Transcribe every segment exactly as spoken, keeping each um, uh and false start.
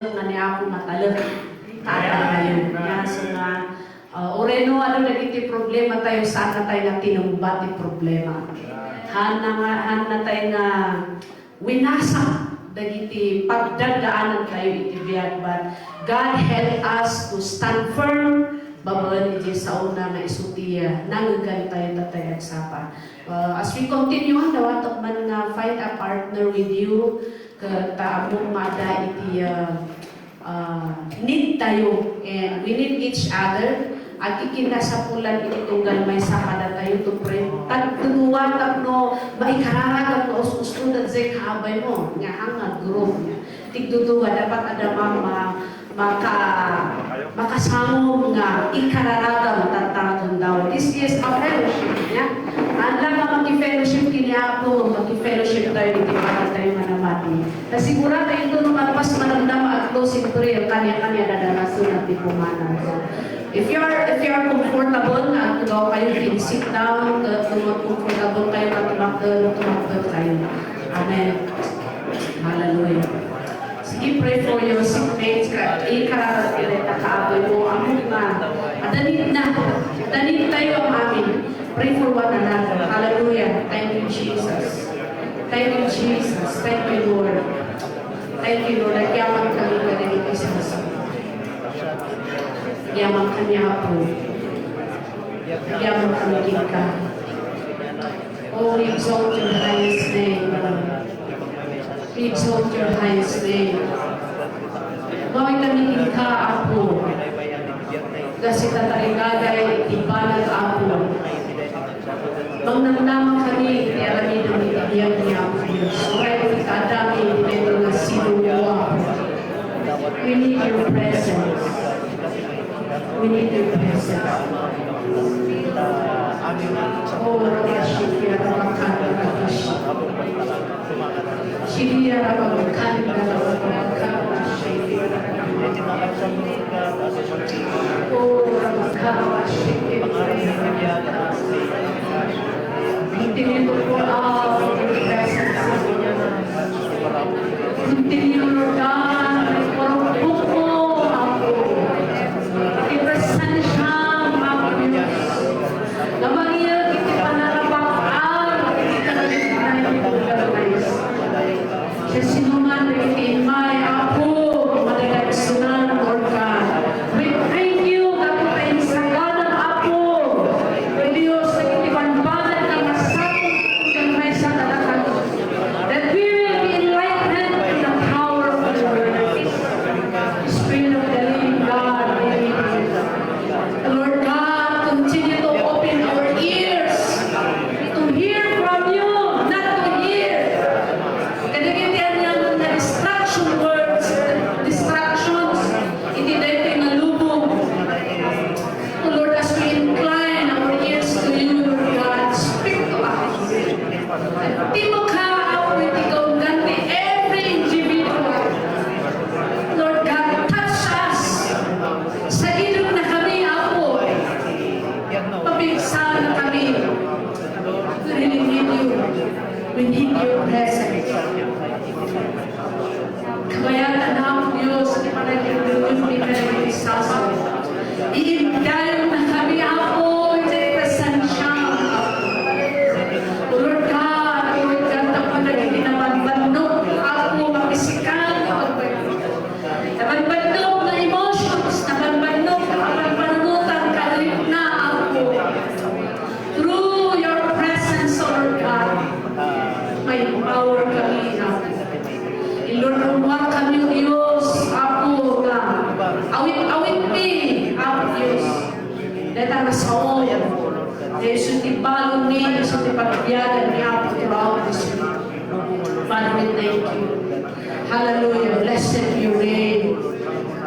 nga ni Apo matalek kadatayo. Nga, so nga, ah, uray no adu dagiti problematayo, saan nga tayo nga tinungba ti problema. Hanna nga, hanna tayo nga winasak dagiti pagdadaanan tayo iti biag, but God help us to stand firm babaen iti saona nga isu ti, ah, nangngegan tayo ta tayo agsapa. Uh, as we continue on, dawatek man nga find a partner with you, ket ta ammom nga adda iti, uh, uh, need tayo, and we need each other. Agkikinasapulan iti tunggal maysa kadatayo to pray. Tagduduwa tapno maikararagam nga us-usto daydiay kaabaymo, nga haan nga group nga. Tigduduwa, dapat adda ma-, ma-, maka-, makasamom nga ikararagam tatta nga gundaway. This is a fellowship, ya. Haan lang nga maki-fellowship ken ni Apo, maki-fellowship tayo iti panagtayo nga namati. Ta sigurado, inton no malpas manamnama a closing prayer, kaniakaniada a rason ti pumanan. So, if you are, if you are comfortable nga agtugaw kayo, you can sit down, ket no comfortable kayo nga tumakder, tumakder kayo. Amen. Hallelujah. Sige, pray for your seatmates, ka-, ikararag ti renta kaabaymo, ammom nga adda need-na, adda need tayo, amin. Pray for one another. Hallelujah. Thank you, Jesus. Thank you, Jesus. Thank you, Lord. Thank you, Lord. Agyaman kami kadagiti sasao. Agyaman kami, Apo. Agyaman kami kenka. Oh, we exalt your highest name, Lord. We exalt your highest name. Maawit kami kenka, Apo. Nga sitatarigaday iti banag, Apo. Mangnamnama kami iti aramidem iti biag ni Apo Dios. Uray no ita adda kami iti daytoy nga sinulog, Apo. We need your presence. We need your presence. Oh, Rabashiki, Rabakanda, Rabashiki. Shiki, Rabakanda, Rabakanda, Shiki. Oh, Rabakanda, Shiki. Continue to pour out your presence. Continue, Lord God, iparumbokmo, Apo, ti presensiam, Apo Dios, nga mangiyeg iti pannakabak-an iti kalagitnaan ti pagkagaysa. Siasinoman dagiti immay, Apo, madadagsunan, Lord God. We thank you, Apo, ta insaganam, Apo, O Dios, dagiti bambanag nga masapul ken maysa kadakayo. That we will be enlightened in the power of the word. Spirit of the living God, we need you. Lord God, continue to open our ears to hear from you, not to hear kadagiti aniaman nga distraction words, distractions, iti daytoy nga lubong. Oh Lord, as we incline our ears to you, Lord God, speak to us. Timekka, Apo, iti kaunggan ti every individual. Lord God, touch us. Sagidem na kami, Apo. Pabigsan na kami. We really need you. We need your presence. Kabayatan, Apo Dios, ti panagdengdengngem ti kadagiti sasao. Iimdayon na kami, Apo, iti presensiam, Apo. O Lord God, O Lord God, tapno dagiti nabanbannok, Apo, nga pisikal nga pagbaybay. Nabanbannok nga emotions, nabanbannok nga panpanunotan, kalagitnaan, Apo. Through your presence, O Lord God, ma-empower kami, Apo. Ilurumuar kami, O Dios, Apo, nga awit-awit mi, Apo Dios. Deta nga sao, nga isu ti balon mi, isu ti pagbiagan mi, Apo, throughout this week. Father, we thank you. Hallelujah. Blessed be your name.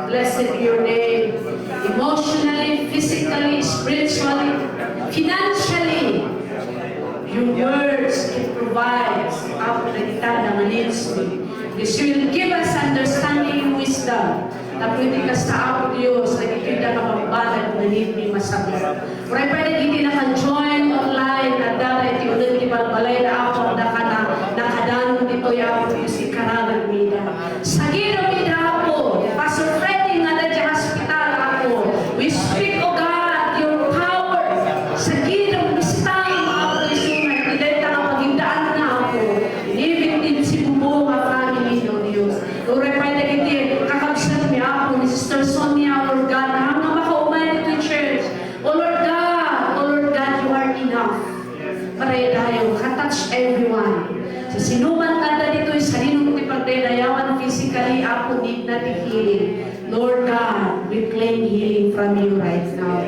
Blessed be your name. Emotionally, physically, spiritually, financially, your words can provide, Apo, dagita nga needs mi. Because you will give us understanding and wisdom. Tapno iti kasta, Apo Dios, dagitoy da nga bambanag nga need mi masapul. Uray pay dagiti naka-join online, adda iti uneg ti balbalay na, Apo, adda kana, nakadanon ditoy, Apo, iti kararag mi da. Sagidem ida, Apo, Healing. Lord God, we claim healing from you right now.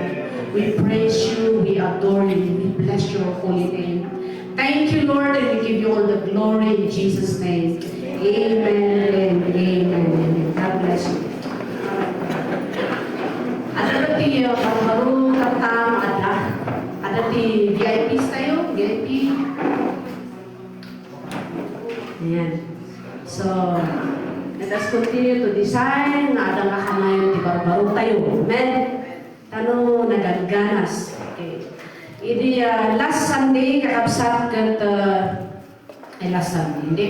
We praise you, we adore you, we bless your holy name. Thank you, Lord, and we give you all the glory in Jesus' name. Amen and amen. God bless you. Adda ti, uh, barbaro tatta, adda. Adda ti V I Ps tayo, V I P. Ayan. So, let us continue to design nga adda nga kanayon ti barbaro tayo. Amen? Tano nagagganas. Okay. Idi, ah, last Sunday, kakabsat, ket, ah, ay, last Sunday, hindi.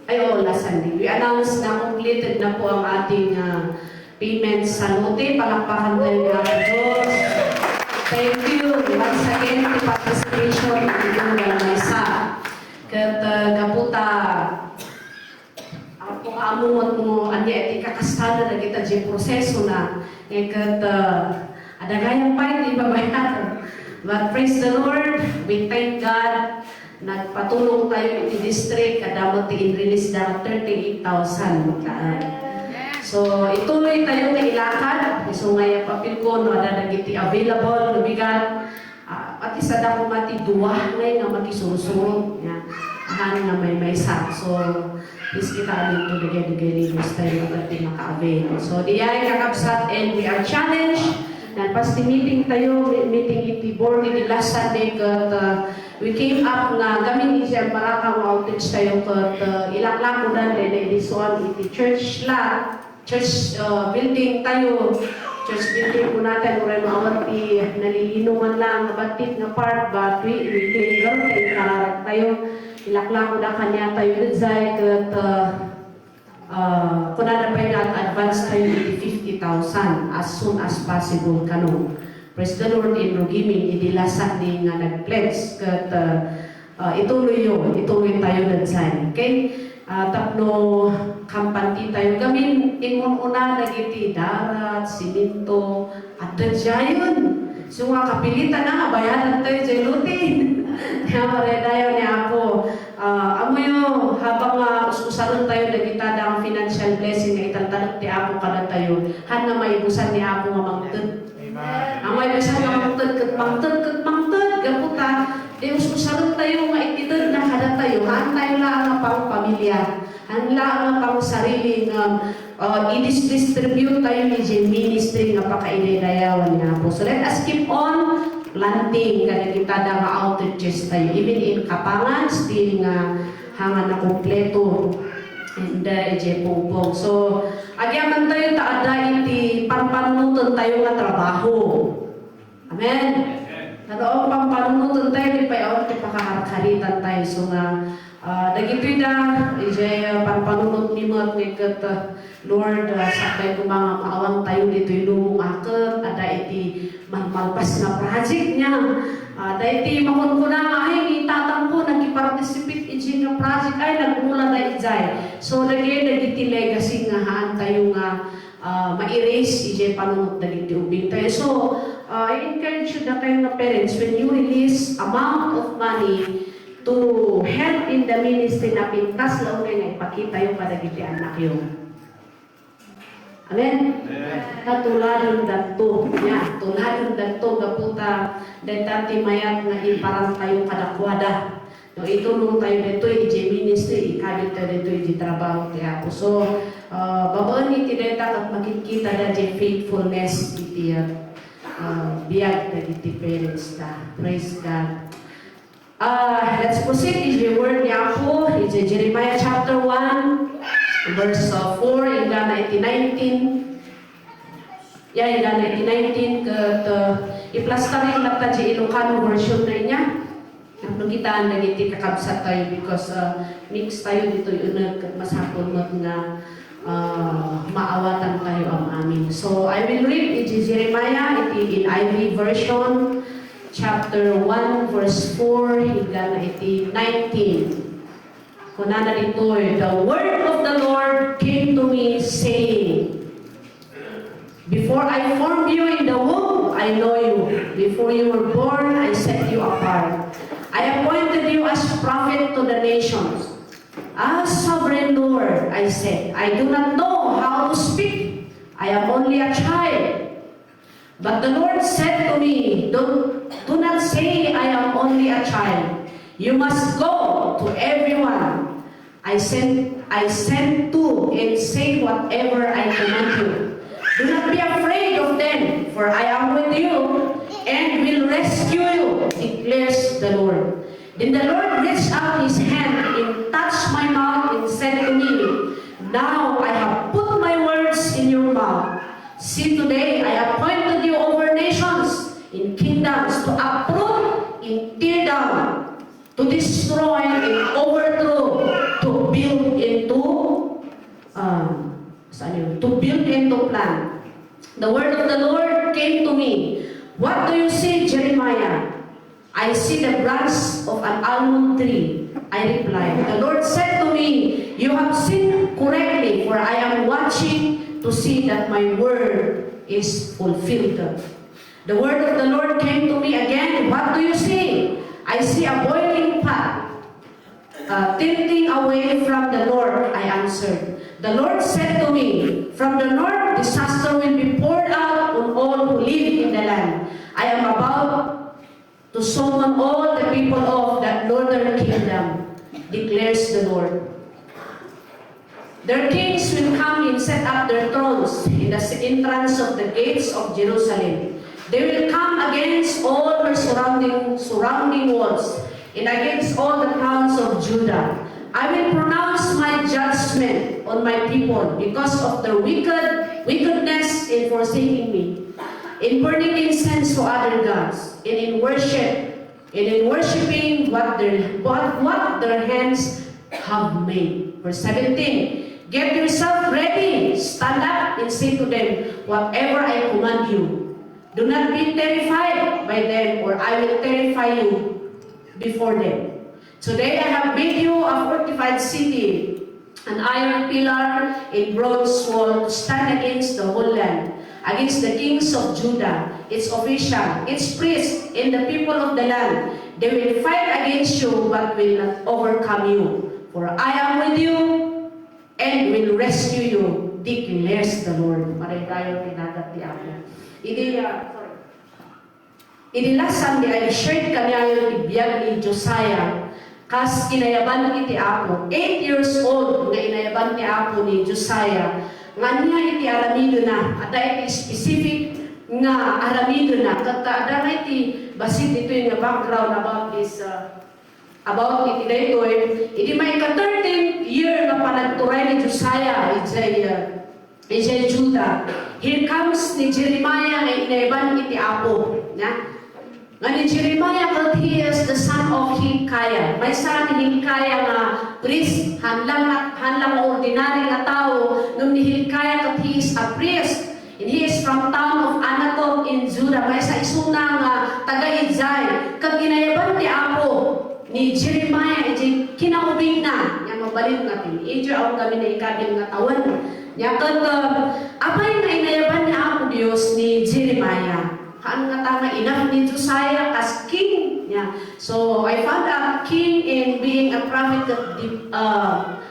Ay, oo, last Sunday. We announced na completed na po ang ating, ah, payment sa lote. Palakpakan tayo ng Diyos. Thank you once again ti participation ng inyong maysa. Ket, ah, gapu ta, ah, kung amo met no ania ti kakastana dagita diay proseso na, eh, ket, ah, adda gayam pay ti ibabayad. But praise the Lord, we thank God. Nagpatulong tayo iti district, kada met ti in-release da thirty-eight thousand. So, ituloy tayo nga ilakad. Isu nga appeal ko, no, adda dagiti available, no bigat. Ah, at least, adda koma ti dua ngay nga makisursuro. Nga, ahan nga maymaysa. So, please, kita amin to, dagay, dagay, libos tayo, adda ti maka-avail. So, diay, kakabsat, and we are challenged. Nalpas ti meeting tayo, mi-, meeting iti board, iti last Sunday, ket, ah, We came up nga gamin iti Baraka nga outreach tayo ket, uh, ilaklako dan daydi isuan iti church lot, church, uh, building tayo. Church building ko natin, uray maawan ti nalilinuman lang nga battit nga part, but we, we clean girl, kay kararag tayo. Ilaklako da kanya tayo, daydiay ket, uh, Ah, kunada pay nga ad-advance tayo iti fifty thousand as soon as possible kano. Praise the Lord, in Rugimi, idi last Sunday nga nag-pledge ket, ah, ah, ituloyyo, ituloy tayo daydiay. Okay? Ah, tapno kampanti tayo gamin, immun-una dagiti darat, siminto, adda diayen. So, nga kapilitan na, bayadan tayo diay lote. Kaya, maradayo ni Apo. Ah, amoyo, habang, ah, us-usaren tayo dagita dang financial blessing nga italtalek ti Apo kadatayo, han nga maibusan ni Apo nga mangted. Amen. Ang maibusan nga mangted, ket mangted, ket mangted, gapu ta, di us-usaren tayo nga ititedna kadatayo, haan tayo la nga pangpamilia, haan la nga pangsarili nga, ah, i-distribute tayo iti ministry nga pakaidaydayawan ni Apo. So, let us keep on planting kadagita da nga outreaches tayo. Even in Kapangan, still nga hanga nakumpleto. And, uh, idiay pungpong. So, agyaman tayo ta adda iti panpanunoten tayo nga trabaho. Amen. Ano ang panpanunoten tayo, di pay awan ti pakakarkaritan tayo. So nga, ah, dagitoy da, idiay, ah, panpanunot ni met nga ket, ah, Lord, ah, sakbay koma nga maawan tayo ditoy dumong a ket adda iti malmalpas nga project niya. Ah, daytoy makunkuna nga, "Ay, ni tatangko nakiparticipate iti nga project, ay, nagmula daydiay." So, dagiti, dagiti legacy nga haan tayo nga, ah, ma-erase iti panunot dagiti ubing tayo. So, ah, I encourage you, dakayo nga parents, when you release amount of money to help in the ministry, napintas la unay nga ipakitayo kadagiti annakyo. Amen? Amen. Ta tuladon danto. Ya, tuladon danto gapu ta dayta ti mayat nga iparantayo kadakuada. No, itulong tayo ditoy iti ministry, ikabit tayo ditoy iti trabaho ti Apo. So, ah, babaen iti dayta ket makikita da ti faithfulness iti, ah, biag dagiti parents da. Praise God. Ah, let's proceed iti word ni Apo, iti Jeremiah chapter one, verse, uh, four, inggana iti nineteen. Ya, inggana iti nineteen, ket, uh, iplastar latta iti Ilocano version na inya. Tapno kitaan dagiti kakabsat tayo because, uh, mix tayo ditoy uneg ket masapul met nga ah, maawatan tayo am-amin. So, I will read iti Jeremiah, iti N I V version, chapter one, verse four, inggana iti nineteen. Kunana ditoy, "The word of the Lord came to me, saying, Before I formed you in the womb, I know you. Before you were born, I set you apart. I appointed you as prophet to the nations." "Ah, sovereign Lord," I said, "I do not know how to speak. I am only a child." But the Lord said to me, "Don't, do not say, 'I am only a child.' You must go to everyone I sent, I sent to and say whatever I command you. Do not be afraid of them, for I am with you and will rescue you," declares the Lord. Then the Lord reached out his hand and touched my mouth and said to me, "Now I have put my words in your mouth. See, today I appointed you over nations and kingdoms to uproot and tear down, to destroy and overthrow, to build and to, um, saan yun? To build and to plant." The word of the Lord came to me, "What do you see, Jeremiah?" "I see the branch of an almond tree," I replied. The Lord said to me, "You have seen correctly, for I am watching to see that my word is fulfilled." The word of the Lord came to me again, "What do you see?" "I see a boiling pot, uh, tilting away from the north," I answered. The Lord said to me, "From the north, disaster will be poured out on all who live in the land. I am about to summon all the people of that northern kingdom," declares the Lord. "Their kings will come and set up their thrones in the s-, entrance of the gates of Jerusalem. They will come against all her surrounding, surrounding walls and against all the towns of Judah. I will pronounce my judgment on my people because of their wicked, wickedness in forsaking me, in burning incense for other gods, and in worship, and in worshiping what their, what, what their hands have made." Verse seventeen, "Get yourself ready, stand up and say to them whatever I command you. Do not be terrified by them, or I will terrify you before them. Today I have made you a fortified city, an iron pillar and bronze wall to stand against the whole land, against the kings of Judah, its official, its priests, and the people of the land. They will fight against you, but will not overcome you. For I am with you and will rescue you, declares the Lord." Marayrayaw ti nagan ti Apo. Idi, ah, sorry. Idi lasang di ay shared kaniayo ti biag ni Josiah, kas inayaban iti Apo. Eight years old nga inayaban ti Apo ni Josiah. Nga ania iti aramidena, adda iti specific nga aramidena. Ket adda nga iti bassit ditoy nga background about this, uh, about iti daytoy, idi maika-thirteenth year nga panagturay ni Josiah idiay, ah, idiay Juda, here comes ni Jeremiah nga inayaban iti Apo, nia? Nga ni Jeremiah ket he is the son of Hilkiah. Maysa ni Hilkiah nga priest, haan lang, haan lang nga ordinary nga tao, ngem ni Hilkiah ket he is a priest. And he is from town of Anathoth in Judah. Maysa isuna nga taga idiay. Ket inayaban ti Apo ni Jeremiah iti kinaubingna. Nia, mabalin nga teenager, awan gamin nga ikabil nga tawen. Nia, ket, uh, apay nga inayaban ni Apo Dios ni Jeremiah? Haan ngata nga enough ni Josiah as king. Nia. So, I found out king and being a prophet that di-, uh,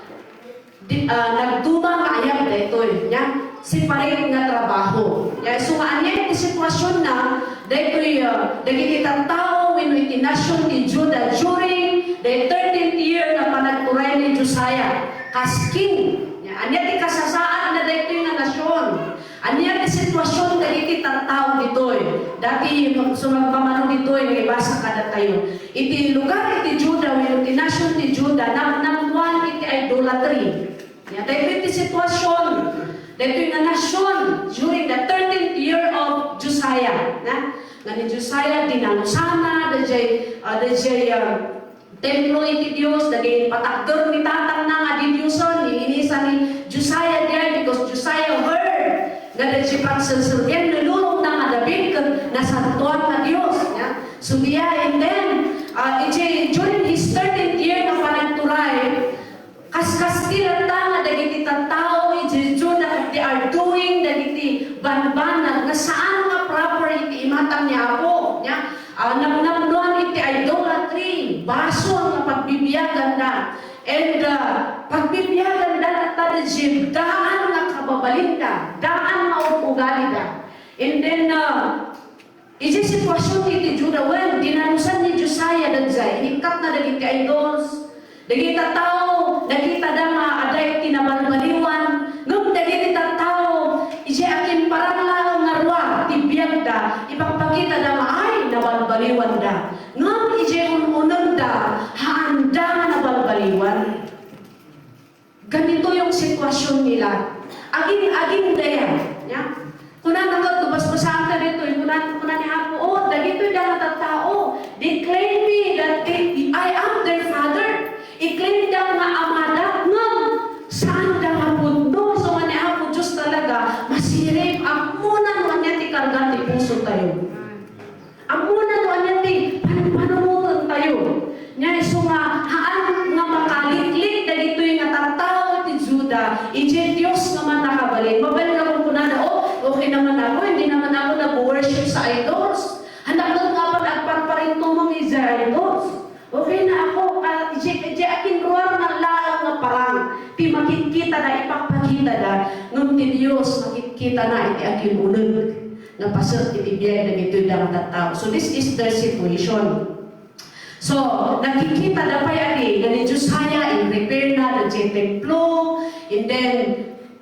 Di, ah, nagduma nga ayab daytoy, nia, separate nga trabaho. Nia, isu nga ania iti situasionna, daytoy, ah, dagiti tattao wenno iti nasion ti Juda during the thirteenth year nga panagturay ni Josiah kas king. Nia, ania ti kasasaadna daytoy nga nasion? Ania ti situasion dagiti tattao ditoy? Dati, sumagmamano ditoy nga ibasa kadatayo. Iti lugar iti Juda wenno ti nasion ti Juda, napnapnoan iti idolatry. Nia, daytoy ti situasion daytoy nga nasion during the thirteenth year of Josiah, na? Nga ni Josiah, dinalosana, daydiay, ah, daydiay, ah, templo iti Dios, dagiti patakder ni tatangna nga didiosen, inisan ni Josiah diay, because Josiah heard nga daydiay pagserserbian ni lolona nga David ket nasantoan nga Dios, nia? So, biya, and then, ah, iti, during his thirteenth year nga panagturay, kaskasti latta nga dagiti tattao iti Juda, they are doing dagiti banbanag nga saan nga proper iti imatang ni Apo, nia? Ah, napnapnoan iti idolatry, basol nga pagbibiaganda. And, ah, pagbibiaganda latta daydiay daan nga kababalinda, daan nga ug-ugalida. And then, uh, idiay sitwasyon iti Juda, wen, dinalusan ni Josiah daydiay, inikkatna dagiti idols, dagiti tattao, nakitada nga adda iti nabalbaliwan, ngem dagiti tattao, idiay akinparang laeng nga ruar ti biagda, ipakpakitada nga, ay, nabalbaliwanda. Ngem idiay un-unegda, haanda nga nabalbaliwan. Ganito yung sitwasyon nila. Agin-agin dayan. Ya? Kuna na nga, basbasaanka dito, kuna, kuna ni Apo, oh, dagito da nga tattao. They claim me that they, I am their father. I-claim da nga amada, ngem saan da nga pudno. So, nga ni Apo Diyos talaga, masirib, ammona no ania ti karga ti puso tayo. Ammona no ania ti pan-, panunoten tayo. Nia, isu nga, haan nga makaliklik dagitoy nga tattao ti Juda, idiay Dios nga mannakabalin. Mabalin nga kunkunada, "Oh, okay naman ako, hindi naman ako nag-worship sa idols. Hanak met nga apan agparparintumeng idiay idols. Okay na ako, ah, idiay, idiay akinruar nga laeng nga parang, ti makitkitada, ipakpakitada, ngem ti Dios makitkitana iti akin-uneg nga paset iti biag dagitoy da nga tattao." So, this is their situation. So, nakikita da pay adi nga ni Josiah, in-repair na daydiay templo, and then,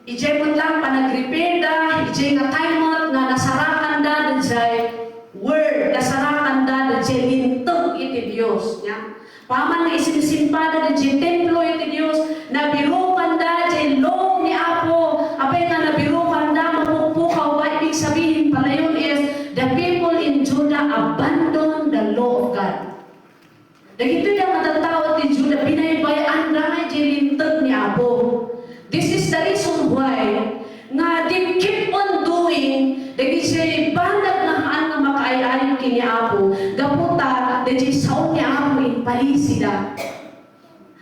idiay met lang panag-repair da, idiay nga time met nga nasarakan da daydiay word, nasarakan da daydiay linteg iti Dios, nia? Paman nga isimsimpada daydiay templo iti Dios, nabirokanda daydiay law ni Apo. Apay nga nabirokanda, mapukpukaw ba? Ibig sabihin palayon is, the people in Judah abandon the law of God. Dagitoy da nga tattao ti Juda, binaybay-anda nga idiay linteg ni Apo. This is the reason why nga they keep on doing dagiti banag nga haan nga makaay-ayo ken ni Apo, gapu ta dagiti sao ni Apo impalisida.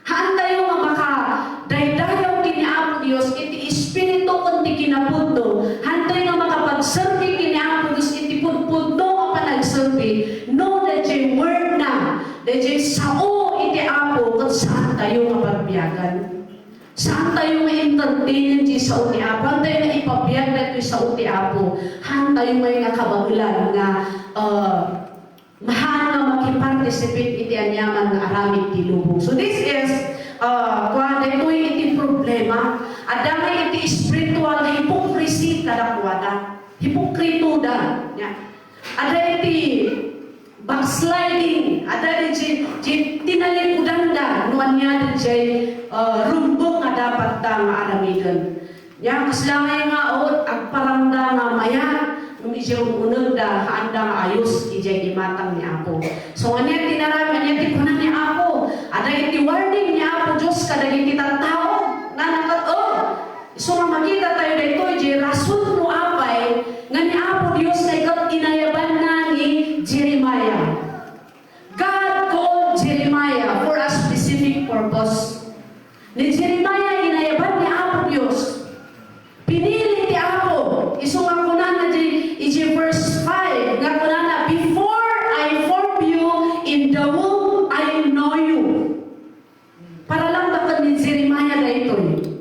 Haantayo nga makadaydayaw ken ni Apo Dios iti espiritu ken ti kinapudno. Haantayo nga makapagserbi ken ni Apo Dios iti pudpudno nga panagserbi no daydiay word na, daydiay sao iti Apo ket saantayo nga pagbiagan. Saantayo nga entertainen ti sao ti Apo. Haantayo nga ipabiag daytoy sao ti Apo. Haantayo nga kabaelan nga, ah, mahaan nga makiparticipate iti aniaman nga aramid ti lubong. So this is, ah, kua daytoy iti problema. Adda nga iti spiritual hypocrisy kadakuada. Hipokrito da. Nia. Adda iti backsliding, adda iti, iti tinalikudan da, no ania iti, ah, rumbeng nga dapat da nga aramiden. Nia, kasla nga, o, agparang da nga mayat, ngem idiay un-uneg da, haanda nga ayos, idiay imatang ni Apo. So, ania ti naram-, ania ti kuna ni Apo? Adda iti warning ni Apo Dios kadagiti tattao, nga nakat-, o, Isu nga makita tayo daytoy, diay rason no apay nga ni Apo Dios nga ikat inayabanna ni Jeremiah. God called Jeremiah for a specific purpose. Ni Jeremiah inayaban ni Apo Dios. Pinili ti Apo. Isu nga kunana di, iti verse five, nga kunana, "Before I formed you in the womb, I know you." Para lang ta ken ni Jeremiah daytoy.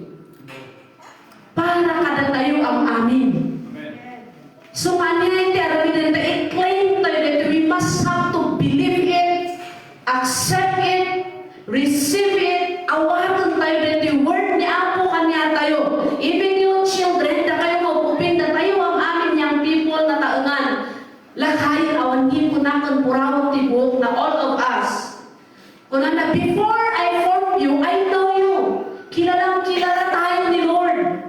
Para kadatayo am-amin. Amen. So, ania iti aramiden ta i-claim tayo daytoy, we must have to believe it, accept it, receive it, awaten tayo daytoy word ni Apo kaniatayo. Even you children, dakayo nga ug-ubing, datayo am-amin, young people, nataengan. Lakay, awan ni kunaken purawek ti buok na all of us. Kunana, "Before I formed you, I know you." Kilalang kilala tayo ni Lord.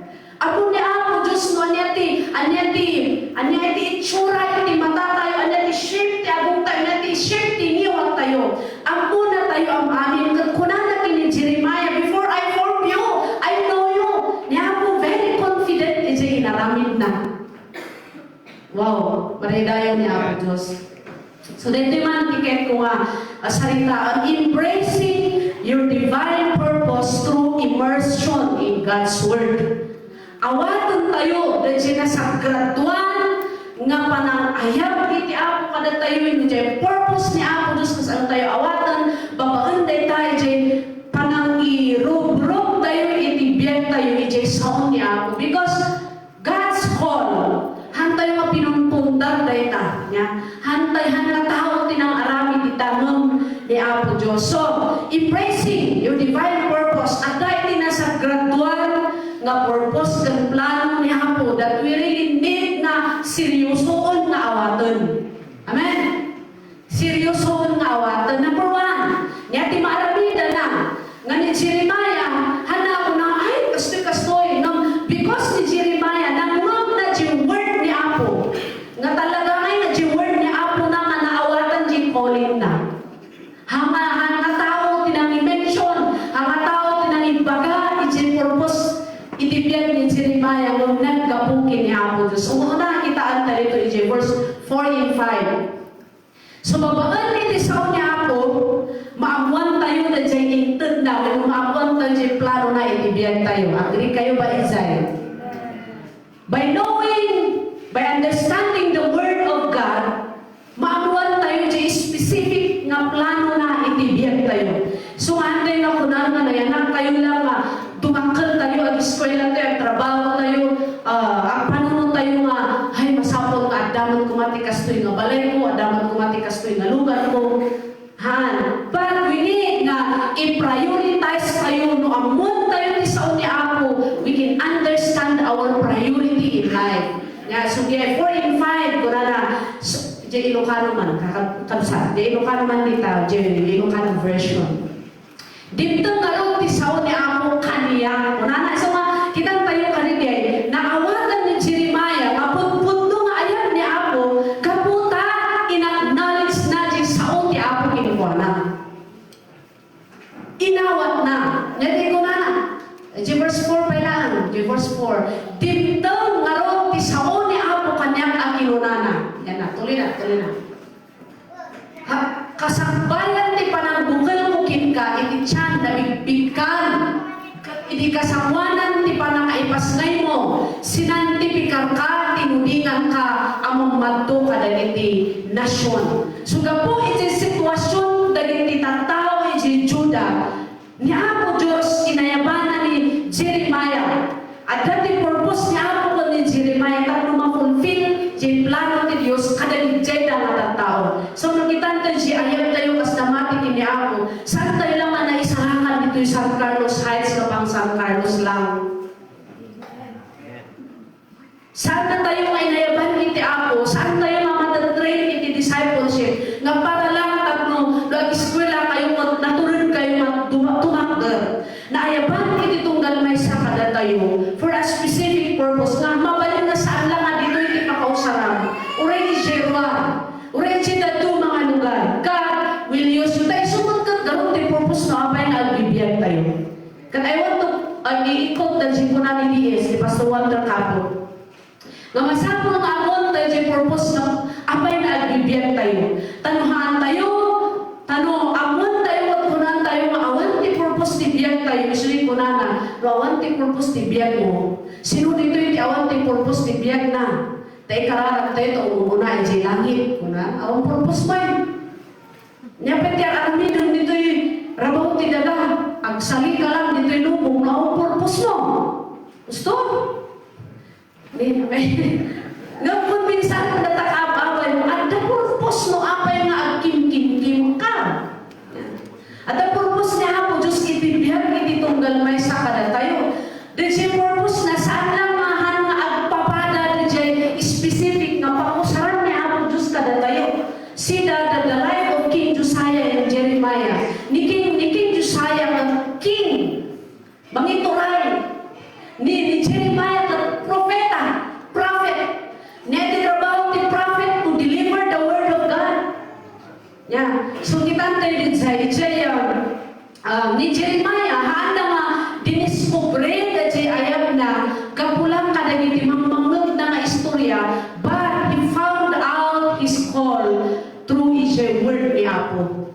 Apo ni Apo Dios no ania ti, ania ti, ania ti itsura iti mata tayo, ania ti shape ti agong tayo, ania ti shape ti ngiwat tayo. Apo na tayo am-amin. Ket kunana ken ni Jeremiah, "Before I formed you, I know you." Ni Apo very confident iti inaramidna. Wow, maraydayaw ni Apo Dios. So, daytoy man ti kayatko nga, ah, saritaan, embracing your divine purpose through immersion in God's Word. Awaten tayo daytoy nasagraduan nga panangayab iti Apo kadatayo, no diay purpose ni Apo Dios, kasano tayo awaten, babaen dayta, diay panangirubruk Hantay han nga tao ti nang-aramid ita ngem ni Apo Dios. So, embracing your divine purpose, adda iti nasagraduan nga purpose ken plano ni Apo that we really need nga seryosoen nga awaten. Amen? Seryosoen nga awaten. Number one, nia ti maaramidana nga ni Jeremiah, hana kuna, "Ay, kastoy, kastoy." Ngem because ni Jeremiah, nangngegna ti word ni Apo. Nga talaga nga ti word ni Apo na nga naawatan ti calling na. Hanga, hanga tao ti nangimension, hanga tao ti nangibaga iti purpose iti biag ni Jeremiah ngem naggapu ken ni Apo Dios. Umuna, kitaan tayo ito iti verse four and five. So, babaen iti sao ni Apo, maammoan tayo daydiay intedna, wenno maammoan tayo daydiay planona iti biag tayo. Agree kayo ba, Izay? By knowing, by understanding the Word of God, maammoan tayo daydiay specific nga planona iti biag tayo. So, hantay nga kunan nga nayanak tayo lang nga dumakkel tayo, ag-eskwela tayo, agtrabaho tayo, ah, agpanunot tayo nga, "Ay, masapul nga adda met koma ti kastoy nga balayko, adda met koma ti kastoy nga lugarko." Han, but we need nga i-prioritize tayo. No ammoan tayo ti sao ni Apo, we can understand our priority in life. Nga, so, four and five, kunana, so, di Ilocano man, kakab-, kabsat, di Ilocano man dita, di Ilocano version. Dimteng ngarud ti sao ni Apo kaniak. Kunana, isu nga, kitan tayo kadagiti, naawatan ni Jeremiah, nga pudpudno nga ayab ni Apo, gapu ta in-acknowledge na ti sao ti Apo kenkuana. Inawat na. Nga di kunana, di verse four pa lang, di verse four. Dimteng ngarud ti sao ni Apo kaniak a kinunana. Yan na, tuloy na, tuloy na. Ha, kasakbayan ti panangbukelko kenka iti tian, nabigbigkan. Iti kasangoanan ti pannakaipasngaymo, sinantifikarka, tinudinganka a mammadto kadagiti nasion. So, gapu iti situasion dagiti tattao iti Juda, ni Apo Dios inayabana ni Jeremiah. Adda ti purpose ni Apo ken ni Jeremiah tapno ma-fulfill ti plano ti Dios kadagiti dayta nga tattao. So, no kitan tayo ti ayab tayo kas namati ken ni Apo, saan tayo lang nga naisarakan ditoy San Carlos Heights nga pang San Carlos lang? Saan na tayo nga inayaban iti Apo? Saan tayo nga matatrain iti discipleship? Nga para lang tapno, no, ag-eskwela kayo, ket natured kayo nga duma-, tumakder. Naayaban iti tunggal maysa kadatayo for a specific purpose nga mabalin nga saan lang nga ditoy ti pakausaran. Uray idiay ruar, uray idiay dadduma nga lugar. God will use you. Ta isu met ket garud ti purpose no apay nga agbibiag tayo. Ket I want to, uh, i-quote the Jimbo Nani D S, ni Pastor Walter Capo. Nga masapul nga ammoan tayo ti purpose nga apay nga agbibiag tayo. Ta no haan tayo, ta no ammoan tayo, ket kunan tayo nga awan ti purpose ti biag tayo, isu ni kunana, no awan ti purpose ti biag mo, sino ditoy ti awan ti purpose ti biag na? Ta ikararag tayo ta umuna idiay langit, kuna, awan purpose mo eh. Nia pay ti aramidem ditoy rabaw ti daga, agsalika lang ditoy lubong, no awan purpose mo. Gusto? Di, okay. Ngem kun minsan, natakab-abay mo, adda purpose no apay nga agkimkimkimka. Adda purpose ni Apo Dios iti biag iti tunggal maysa kadatayo. Daydiay purpose na saan lang mahan nga agpapada daydiay specific nga pakusaran ni Apo Dios kadatayo. See the, the, the life of King Josiah and Jeremiah. Ni King, ni King Josiah nga king. Mangituray. Ni, ni Jeremiah ket propeta, prophet. Nia ti trabaho ti prophet to deliver the word of God. Nia, so kitan tayo daydiay, daydiay, ah, ni Jeremiah, haanda nga diniskubre daydiay ayabna, gapu lang kadagiti mangmangngegna nga istorya, but he found out his call through idiay word ni Apo.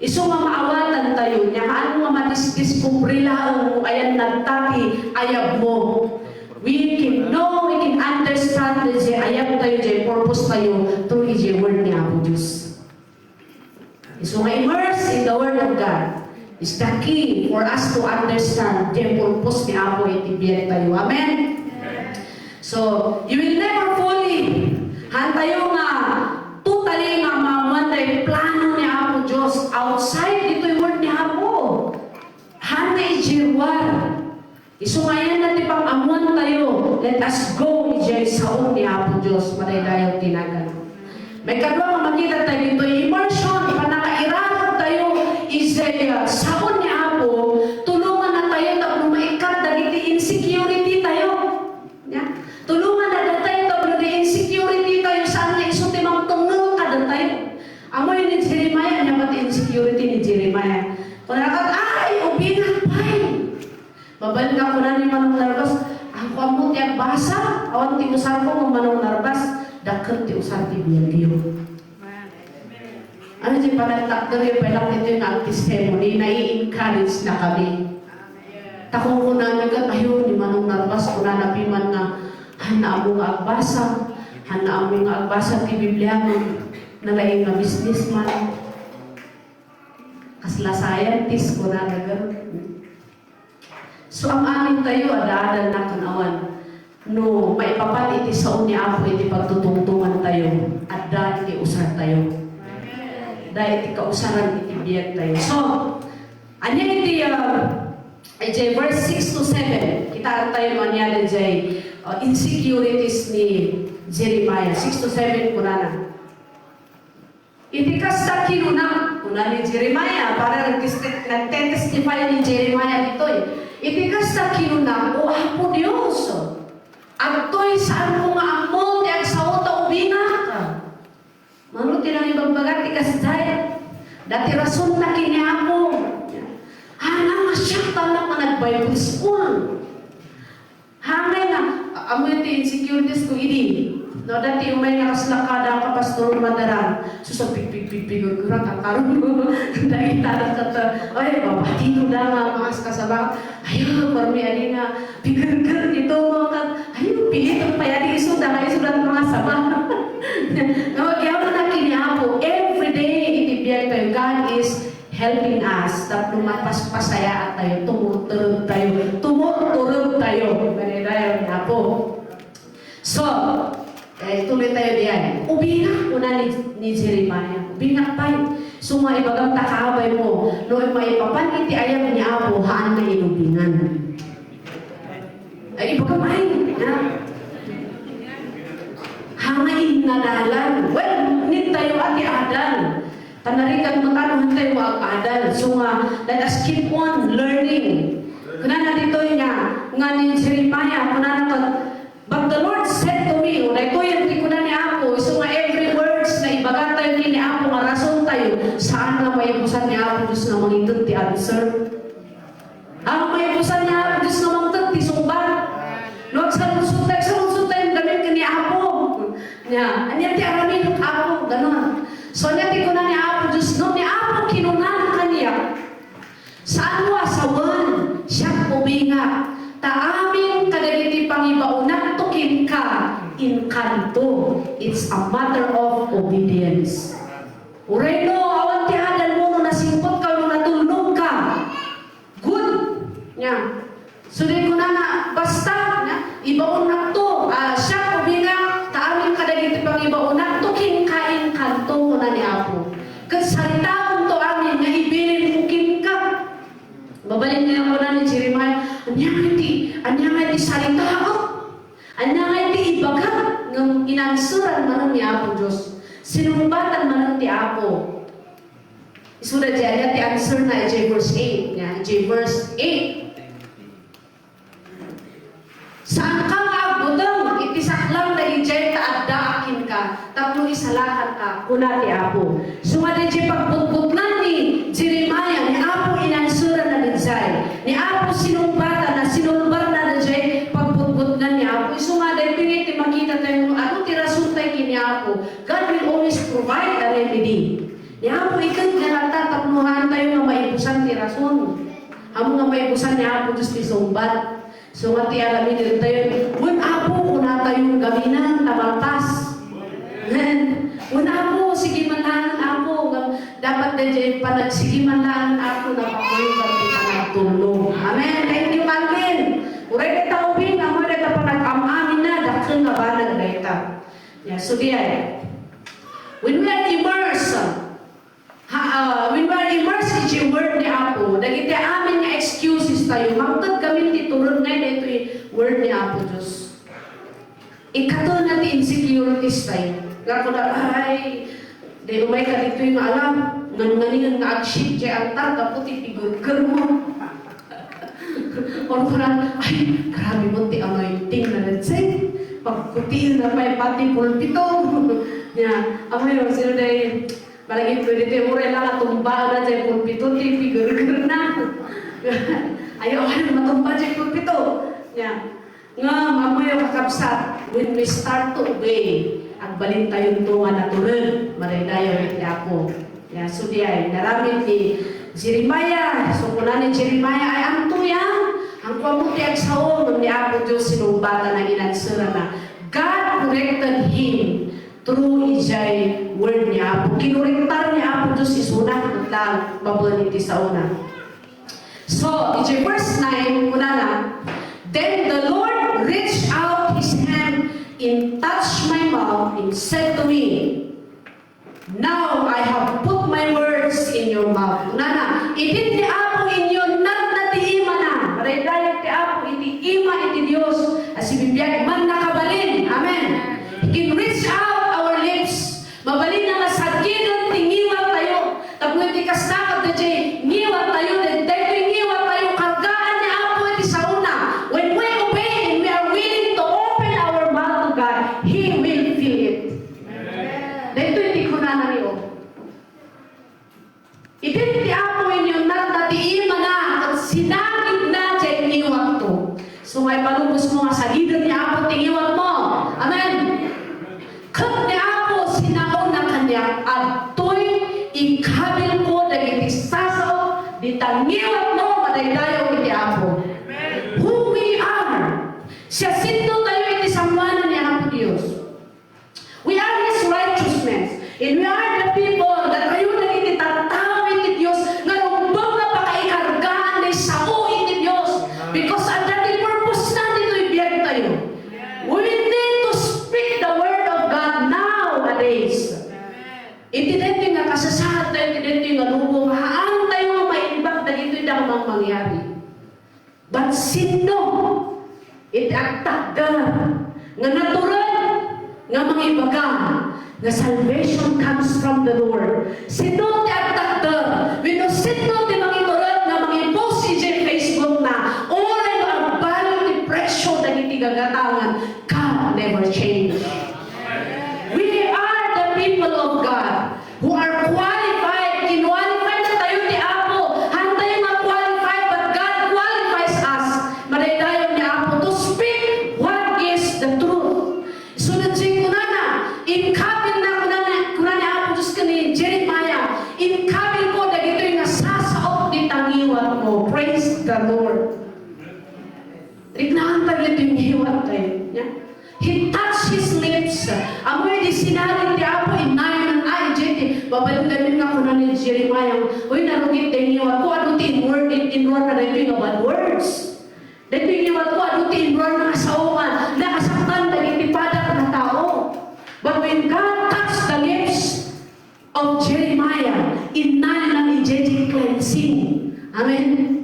Isu nga maawatan tayo, nia, haan nga madis-, diskubre laeng no ayan nagta ti ayabmo. We can know, we can understand daydiay ayab tayo, daydiay purpose tayo through idiay word ni Apo Dios. Isu nga immerse in the word of God is the key for us to understand the purpose ni Apo iti biag tayo. Amen? So, you will never fully, haan tayo nga Isu nga ayanna ti pang-ammoantayo, let us go idiay sao ni Apo Dios, madaydayaw ti nagan. Maikadua nga makitatayo ditoy immersion, pannakairadtayo idiay, ah, sao ni Apo, tulongannatayo tapno maikkat dagiti insecurity tayo. Nia? Tulongannatayo tapno di insecurity tayo, saan nga isu ti mangtungol kadatayo. Ammoyo ni Jeremiah, ania pay ti insecurity ni Jeremiah? Kunana ket, "Ay, ubingak pay." Mabalin nga kuna ni Manong Narbas, "Ako ammo ti agbasa, awan ti usarko ngem Manong Narbas, dakkel ti usar ti biagyo." Ano ti panagtakderyo, pay lang ditoy nga testimony, nai-encourage na kami. Ta kunkunami ket, "Ayo, ni Manong Narbas, kunana piman nga, hanna ammo nga agbasa, hanna ammo nga agbasa ti Biblia, ngem nalaing nga businessman. Kasla scientist," kunana ket. So, am-amintayo, adda-adda nga kan-awan. No maipapan iti sao ni Apo iti pagtutungtongantayo, adda iti usartayo. Adda iti kausaran iti biagtayo. So, ania iti, ah, iti verse six to seven? Kitaentayo no ania daydiay, ah, insecurities ni Jeremiah. Six to seven, kunana. Iti kasta kinuna, kuna ni Jeremiah, para nagtesti-, nagtetestify ni Jeremiah ditoy. Iti kasta kinuna, "O Apo Dios, adtoy saanko nga ammo ti agsao ta ubingak." Mano ti nangibagbaga ti kasdiay? Adda ti rasonna ken ni Apo. Ania nga siak ta nga nag-Bible school. Hangay nga, a-, ammoyo ti insecurities ko idi. No, adda ti umay nga kasla kada ka pastor madaran. Sus, pigpigpigpigurgurak ang karon. Dagita ket, ay, babati ko da nga mga kasaba. Ay, permi adi nga pigurgur dito, mga kat-, ay, piliton pa yan, isu da nga, isu da mga saba. Nga, agyamanak ken ni Apo, every day, iti biag tayo, God is helping us tapno mapaspasayaat tayo, tumurturog tayo, tumurturog tayo. Madaydayaw ni Apo. So, eh, tuloy tayo diyan. Ubingak, kuna ni, ni Jeremiah. Ubingak pay. So, nga ibagam ta kaabay mo, no maipapan iti ayam ni Apo, haan nga inubingan. Ay, ibagam ay, ha? Haan nga innadalan. Well, need tayo ati adal. Panarigan mo tano, hantay mo ag-adal. So nga, let us keep on learning. Kunana ditoy nga, nga ni Jeremiah, kunana ket, "But the Lord said to me," o daytoy ti kuna ni Apo, so nga every words nga ibaga tayo ken ni Apo nga rason tayo, saan nga maibusan ni Apo Dios nga mangited ti answer. Ang maibusan ni Apo Dios nga mangted ti sungbat. No, agsaludsod tayo, agsaludsod tayo, gamin ken ni Apo. Nia, ania ti aramidek, Apo? Ganon. So, ania ti kuna ni Apo Dios? No, ni Apo kinunana kaniak, "Saanmo a sawen, siak ubingak, ta amin kadagiti pangibaonakto kenka, inkanto." It's a matter of obedience. Uray no, awan ti adal mo, no nasingpet ka, no natulnog ka. Good. Nia. So, di kunana, basta, nia, ibaonakto, ah, siak ubingak, ta amin kadagiti pangibaonakto, kenka inkanto, kuna ni Apo. Ket saritaonto amin nga ibilinko kenka. Mabalin nga kuna ni Jeremiah, "Ania nga iti, ania nga iti saritaak? Ania nga iti ibagak?" Ngem inanseran manen ni Apo Dios. Sinungbatan manen ti Apo. Isuda diay, ania ti answer na idiay verse eight, nia, idiay verse eight. "Saanka nga agbuteng iti saklang dagidiay ta addaak kenka, tapno isalakanka," kuna ti Apo. So nga diay pagbutbutnan ni Jeremiah, ni Apo inanseran na diay. Ni Apo sinungbatna, sinungbatna diay pagbutbutnan ni Apo. Isu nga daytoy ti makita tayo, no, ano ti rason tayo ken ni Apo. God will always provide a remedy. Ni Apo ited nga latta tapno haan tayo nga maibusan ti rason. Ammom nga maibusan ni Apo Dios ti sungbat. So, nga ti aramiden tayo, "Wen, Apo," kuna tayo, "gaminan ta malpas." Amen. "Wen, Apo, sige man laeng, Apo." Nga, dapat daydiay panag-, "Sige man laeng, Apo," napakulugan ti panagtulnog. Amen. Thank you, Calvin. Uray dayta ubing, ammom dayta panag-am-amina, dakkel nga banag dayta. Yeah, so diay. When we are immersed, ha, ah, when we are immersed iti word ni Apo, dagiti amin nga excuses tayo, mangted kami ti tured nga daytoy word ni Apo Dios. Ikatuna ti insecurities tayo. Nga kunak, "Ay, di umay ka ditoy nga alam, ngan nganingan nga ag-shift jay altar, gapu ti pigurgurmo." Or kunak, "Ay, grabe mo ti anointing na, let's say, pagkutian na pay pati pulpito." Ya, amoy, sino day, malagip ko dito, uray lang atumba na jay pulpito, ti pigurgurna. Ayaw, ay, matumba jay pulpito. Ya. Ngem, ammoyo, kakabsat, when we start to obey, agbalintayonto nga natured, madaydayaw iti Apo. Ya, so diay, inaramid ni Jeremiah. So, kuna ni Jeremiah, "Ay, anto yan? Angko ammo ti agsao," ngem ni Apo Dios sinungbatna, inanserana, God corrected him through ijay word ni Apo. Kinorektar ni Apo Dios isuna, ket lang, babaen iti saona. So, iti verse nine, kunana, "Then the Lord reached out his hand and touched my mouth and said to me, 'Now I have put my words in your mouth.'" Kunana, idin ti Apo inyunatna ti imana. Madaydayaw ti Apo iti ima iti Dios a sibibiag, mannakabalin. Amen. He can reach out our lips. Mabalin nga sagiden ti ngiwattayo. Tapno iti kasta, kadagiti ngiwattayo, daytoy ngiwattayo, kargaan ni Apo iti saona. When we obey and we are willing to open our mouth to God, He will fill it. Amen. Daytoy ti kunana ni Job. Idin ti Apo inyunatna ti imana, ket sinagidna ti ngiwatto. So, maipalubos mo nga sagiden ni Apo ti ngiwatmo. Amen. Ket ni Apo sinaona kaniak, "Adtoy ikabilko dagiti sasao dita ngiwatmo, madaydayaw iti Apo." Who we are. Siasino tayo iti sangoanan ni Apo Dios. We are His righteousness. And we are the people, datayo dagiti tattao iti Dios nga rumbeng nga pakaikargaan ti sao iti Dios. Because adda ti purpose na ditoy biag tayo. We need to speak the word of God nowadays. Iti daytoy nga kasasaad tayo, iti daytoy nga lubong, haan tayo nga maimbag dagitoy dagiti mangyari. But sinno iti agtakder nga natured nga mangibaga nga salvation comes from the Lord? Sinno ti agtakder wenno sinno ti mangitured nga mangi-post idiay Facebook na, uray no agbalin ti presyo dagiti gagatangan, God never change. We are the people of God who are qualified. Kinwalify na tayo ti Apo. Haan tayo nga qualified, but God qualifies us. Madaydayaw ni Apo to speak what is the truth. So, nagsin kunana, inkapin na, kunana, kuna ni Apo Dios ken ni Jeremiah, "Inkapin ko dagitoy nga sasaok dita ngiwatmo." Praise the Lord. Riknaan tayo iti ngiwat tayo. Nya? He touched his lips. Ammoyo di sinagid ti Apo, innayonan, ay, jay ti, babaen gamin nga kuna ni Jeremiah, "Uy, narugit ti ngiwatko, adu ti inward, in-, inruarna daytoy nga bad words. Daytoy ngiwatko, adu ti inruarna nga sao nga nakasaktan dagiti padak nga tao." But when God touched the lips of Jeremiah, innayonan idiay cleansing. Amen?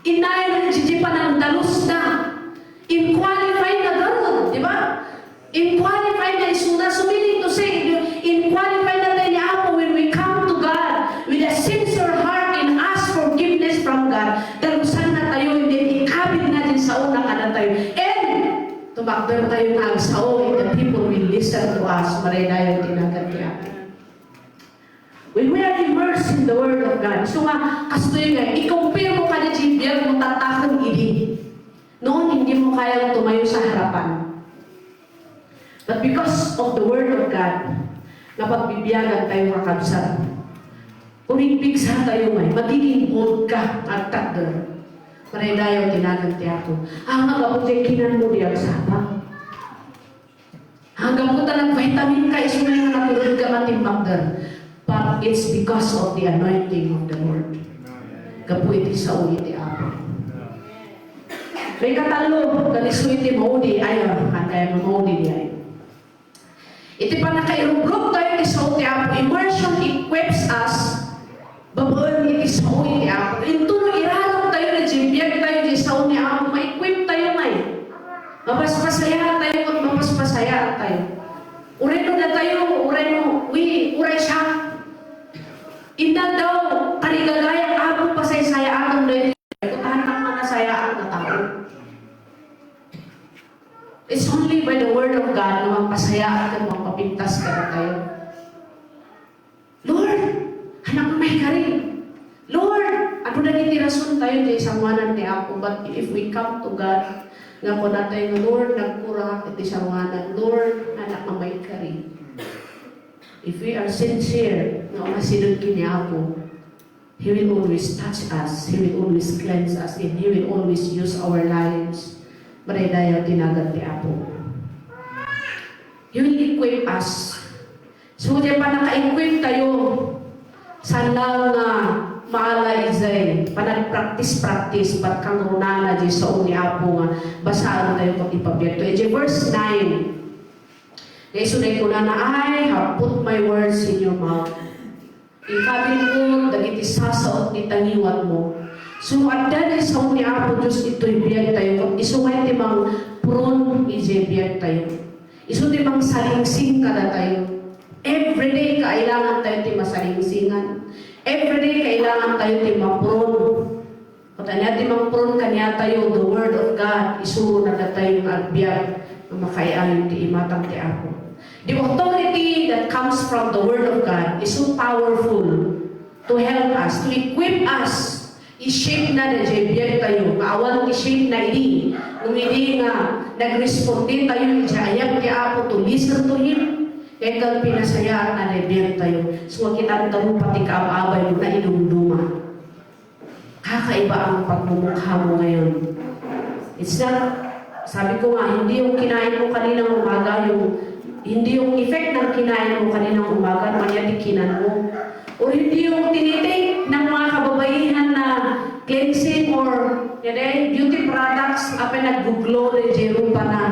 Innayonan idiay panangdalusna. In-qualify na gayam, di ba? In-qualify na isuna. So, meaning to say, in-qualify na tayo ni Apo when we come to God with a sincere heart and ask forgiveness from God. Dalusan na tayo, and then ikabit na din sa una kada tayo. And tumakder tayo nga agsao, and the people will listen to us. Madaydayaw ti nagan ti Apo. When we are immersed in the Word of God, so nga, kastoy nga, i-compare mo kadi ti biag mo tataken idi. Noon, hindi mo kayang tumayo sa harapan. But because of the Word of God, napagbibiagan tayo, kakabsat. Pumigpigsa tayo ngay, magiging bold ka, agtakder. Madaydayaw ti nagan ti Apo. Ang agapu ti kinan mo di agsapa. Anggapo ta nag-vitamin ka, isu nga natured ka nga timmakder. But it's because of the anointing of the Lord. Gapu iti sao iti Apo. May katallo, kanisu iti maudi, ay, ah, antay mo maudi di ay. Iti pannakairubrog tayo iti sao ti Apo, immersion equips us babaen iti sao iti Apo. Intono irarag tayo na jimbiag Uray no datayo, uray no, wi, uray siak. Inna daw, tarigagayak, Apo, pasaysayaatan daytoy. Kutahan nga nasayaat nga tao. It's only by the word of God nga magpasayaat ken magpapintas kadatayo. Lord, anak may kari. Lord, adu dagiti rason tayo ti sanguanan ti Apo, but if we come to God, nga kunatayo nga, "Lord, nagkurak iti sanguanan. Lord, anak may kari." If we are sincere nga umasideg ken ni Apo, He will always touch us. He will always cleanse us. And He will always use our lives. Madaydayaw ti nagan ti Apo. He will equip us. So, diay pannaka-equip tayo, saan lang nga maala idiay panagpractice-practice, but kangrunana diay sao ni Apo nga basaen tayo ket ipabiagto. Idiay verse nine, nga isu na kunana, "I have put my words in your mouth." Inkabit ko dagiti sasaok ti tangiwatmo. So, adda diay sao ni Apo Dios itoy biag tayo, ket isu nga ti mangpron idiay biag tayo. Isu ti mangsalingsing kadatayo. Everyday, kailangan tayo ti masalingsingan. Everyday, kailangan tayo ti mapron. Ket ania ti mangpron kaniatayo, the Word of God, isuro na datayo nga agbiag nga makaiayon ti imatang ti Apo. The authority that comes from the Word of God is so powerful to help us, to equip us. I-shape na daydiay biag tayo, nga awan ti shape na idi, ngem idi nga nagresponde tayo idiay ayat ti Apo to listen to Him, ket pinasayaat na daydiay biag tayo. So, makitaan tayo pati kaab-abay mo na inumduma. Kakaiba ang pagmumukha mo ngayon. It's not, sabi ko nga, hindi yung kinain mo kaninang umaga, yung, hindi yung effect ng kinain mo kaninang umaga, manya di kinan mo. Or hindi yung tinitik ng mga kababaihan na cleansing or, yun eh, beauty products, apay nag-glow na, jeru pa na.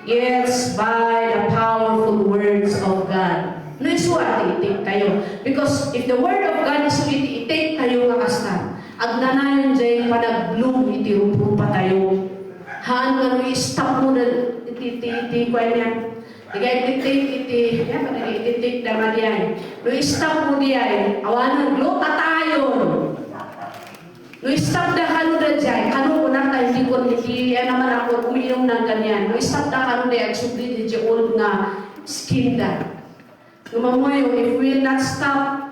Yes, by the powerful words of God. No, isu a ti itik tayo. Because if the word of God is iti itik tayo nga kasta, agnanayon jay panag-bloom iti ruprupa tayo. Haan nga no i-stop mo na iti, iti, iti, kuan yan. Di ka ititik iti, yan, ititik da nga diay. No i-stop mo diay, awanan, glutathione. No i-stop da kano daydiay, kano kunata, hindi ko, hindi, yan naman ako, uminom ng ganyan. No i-stop da kano daydiay, agsubli daydiay old nga skin da. No mammuyo, if we will not stop,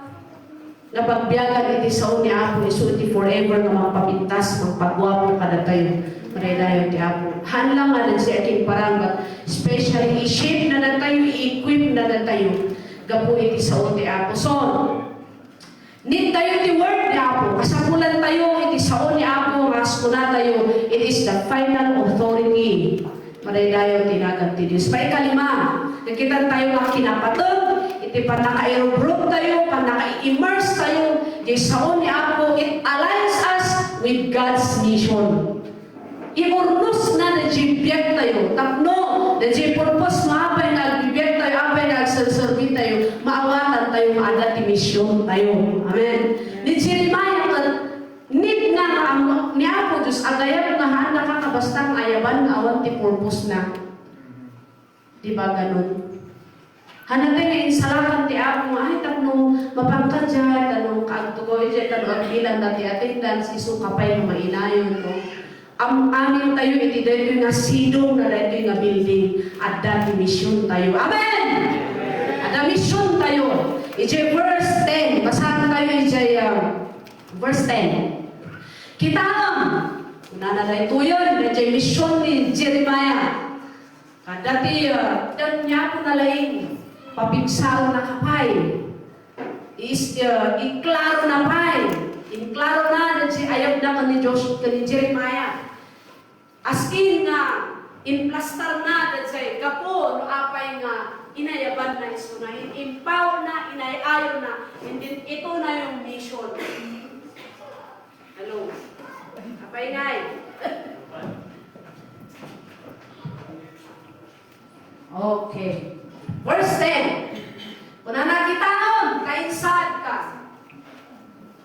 nga pagbiagan iti sao ni Apo, isu iti forever nga magpapintas, magpaguapo kadatayo. Madaydayaw ti Apo. Haan lang nga daydiay akin parang, but especially, i-shape na datayo, i-equip na datayo. Gapu iti sao ti Apo. So, need tayo ti word ni Apo. Kasapulan tayo iti sao ni Apo, nga as kunatayo, it is the final authority. Madaydayaw ti nagan ti Dios. Paikalima, nakitan tayo nga kinapateg iti pannakairubruk tayo, pannaka-immerse tayo, di sao ni Apo, it aligns us with God's mission. Iurnosna daydiay biag tayo. Tapno, daydiay purpose no apay nga agbibiag tayo, apay nga agserserbi tayo, maawatan tayo nga adda ti mission tayo. Amen. Ni Jeremiah ket, need na nga am-, ni Apo Dios, agayab nga haan daka kabasta nga ayaban nga awan ti purpose na. Di ba ganun? Hanatay nga insalakan ti Apo nga, "Ay, tapno mapangka diay, tapno kaagtugaw diay, tapno agbilang dati attendance, isu ka pay no mainayon," no? Am-amin tayo iti daytoy nga sidong na daytoy nga building, adda ti mission tayo. Amen! Adda mission tayo. Iti verse ten, basahan tayo iti, ah, verse ten. Kitaem, kunana daytoyen, daytoy mission ni Jeremiah. Kada ti, ah, ti Apo na laeng, papigsaennaka pay. Is, ah, iklarona pay. Inklarona daydiay ayabna ken ni Josh-, ken ni Jeremiah. As in nga, implastarna daydiay gapu no apay nga inayabanna isuna, in-empowerna, inay-ayonna, and then ito na yung mission. Hello. Apay ngay. Okay. Verse ten. Kunana, kitaem, ta insaadka.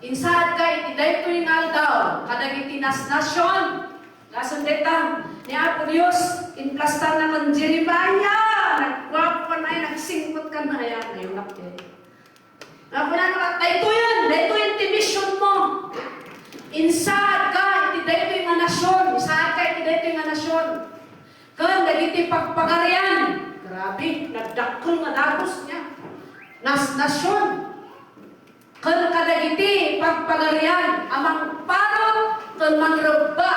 Insaadka iti daytoy nga aldaw, kadagiti nasnasion. Lasun dayta, ni Apo Dios, implastarna ken Jeremiah. Nagguapo pay, nagsing Nga kunana, "Daytoyen, daytoyen ti missionmo. Insaadka iti daytoy nga nasion, insaadka iti daytoy nga nasion. Ken dagiti pagpagarian," grabe, nagdakkel nga dagus niya. Nas-, nasion. "Ken kadagiti pagpagarian a mangparut ken mangrebba,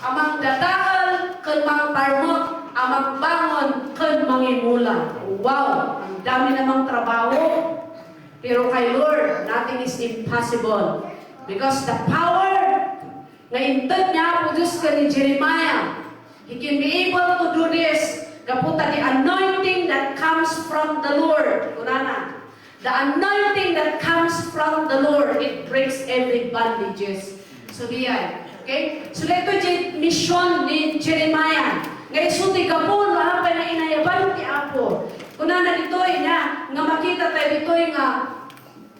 a mangdadael ken mangparmek, a mangbangon ken mangimula." Wow! Ang dami namang trabaho. Pero kay Lord, nothing is impossible. Because the power nga inted ni Apo Dios ken ni Jeremiah, he can be able to do this. Gapu ta the anointing that comes from the Lord. Kunana, "The anointing that comes from the Lord, it breaks every bondages." So, diay. Okay? So, daytoy ti mission ni Jeremiah. Nga isu ti gapu no apay nga inayaban ti Apo. Kunana ditoy nga, nga makita tayo ditoy nga,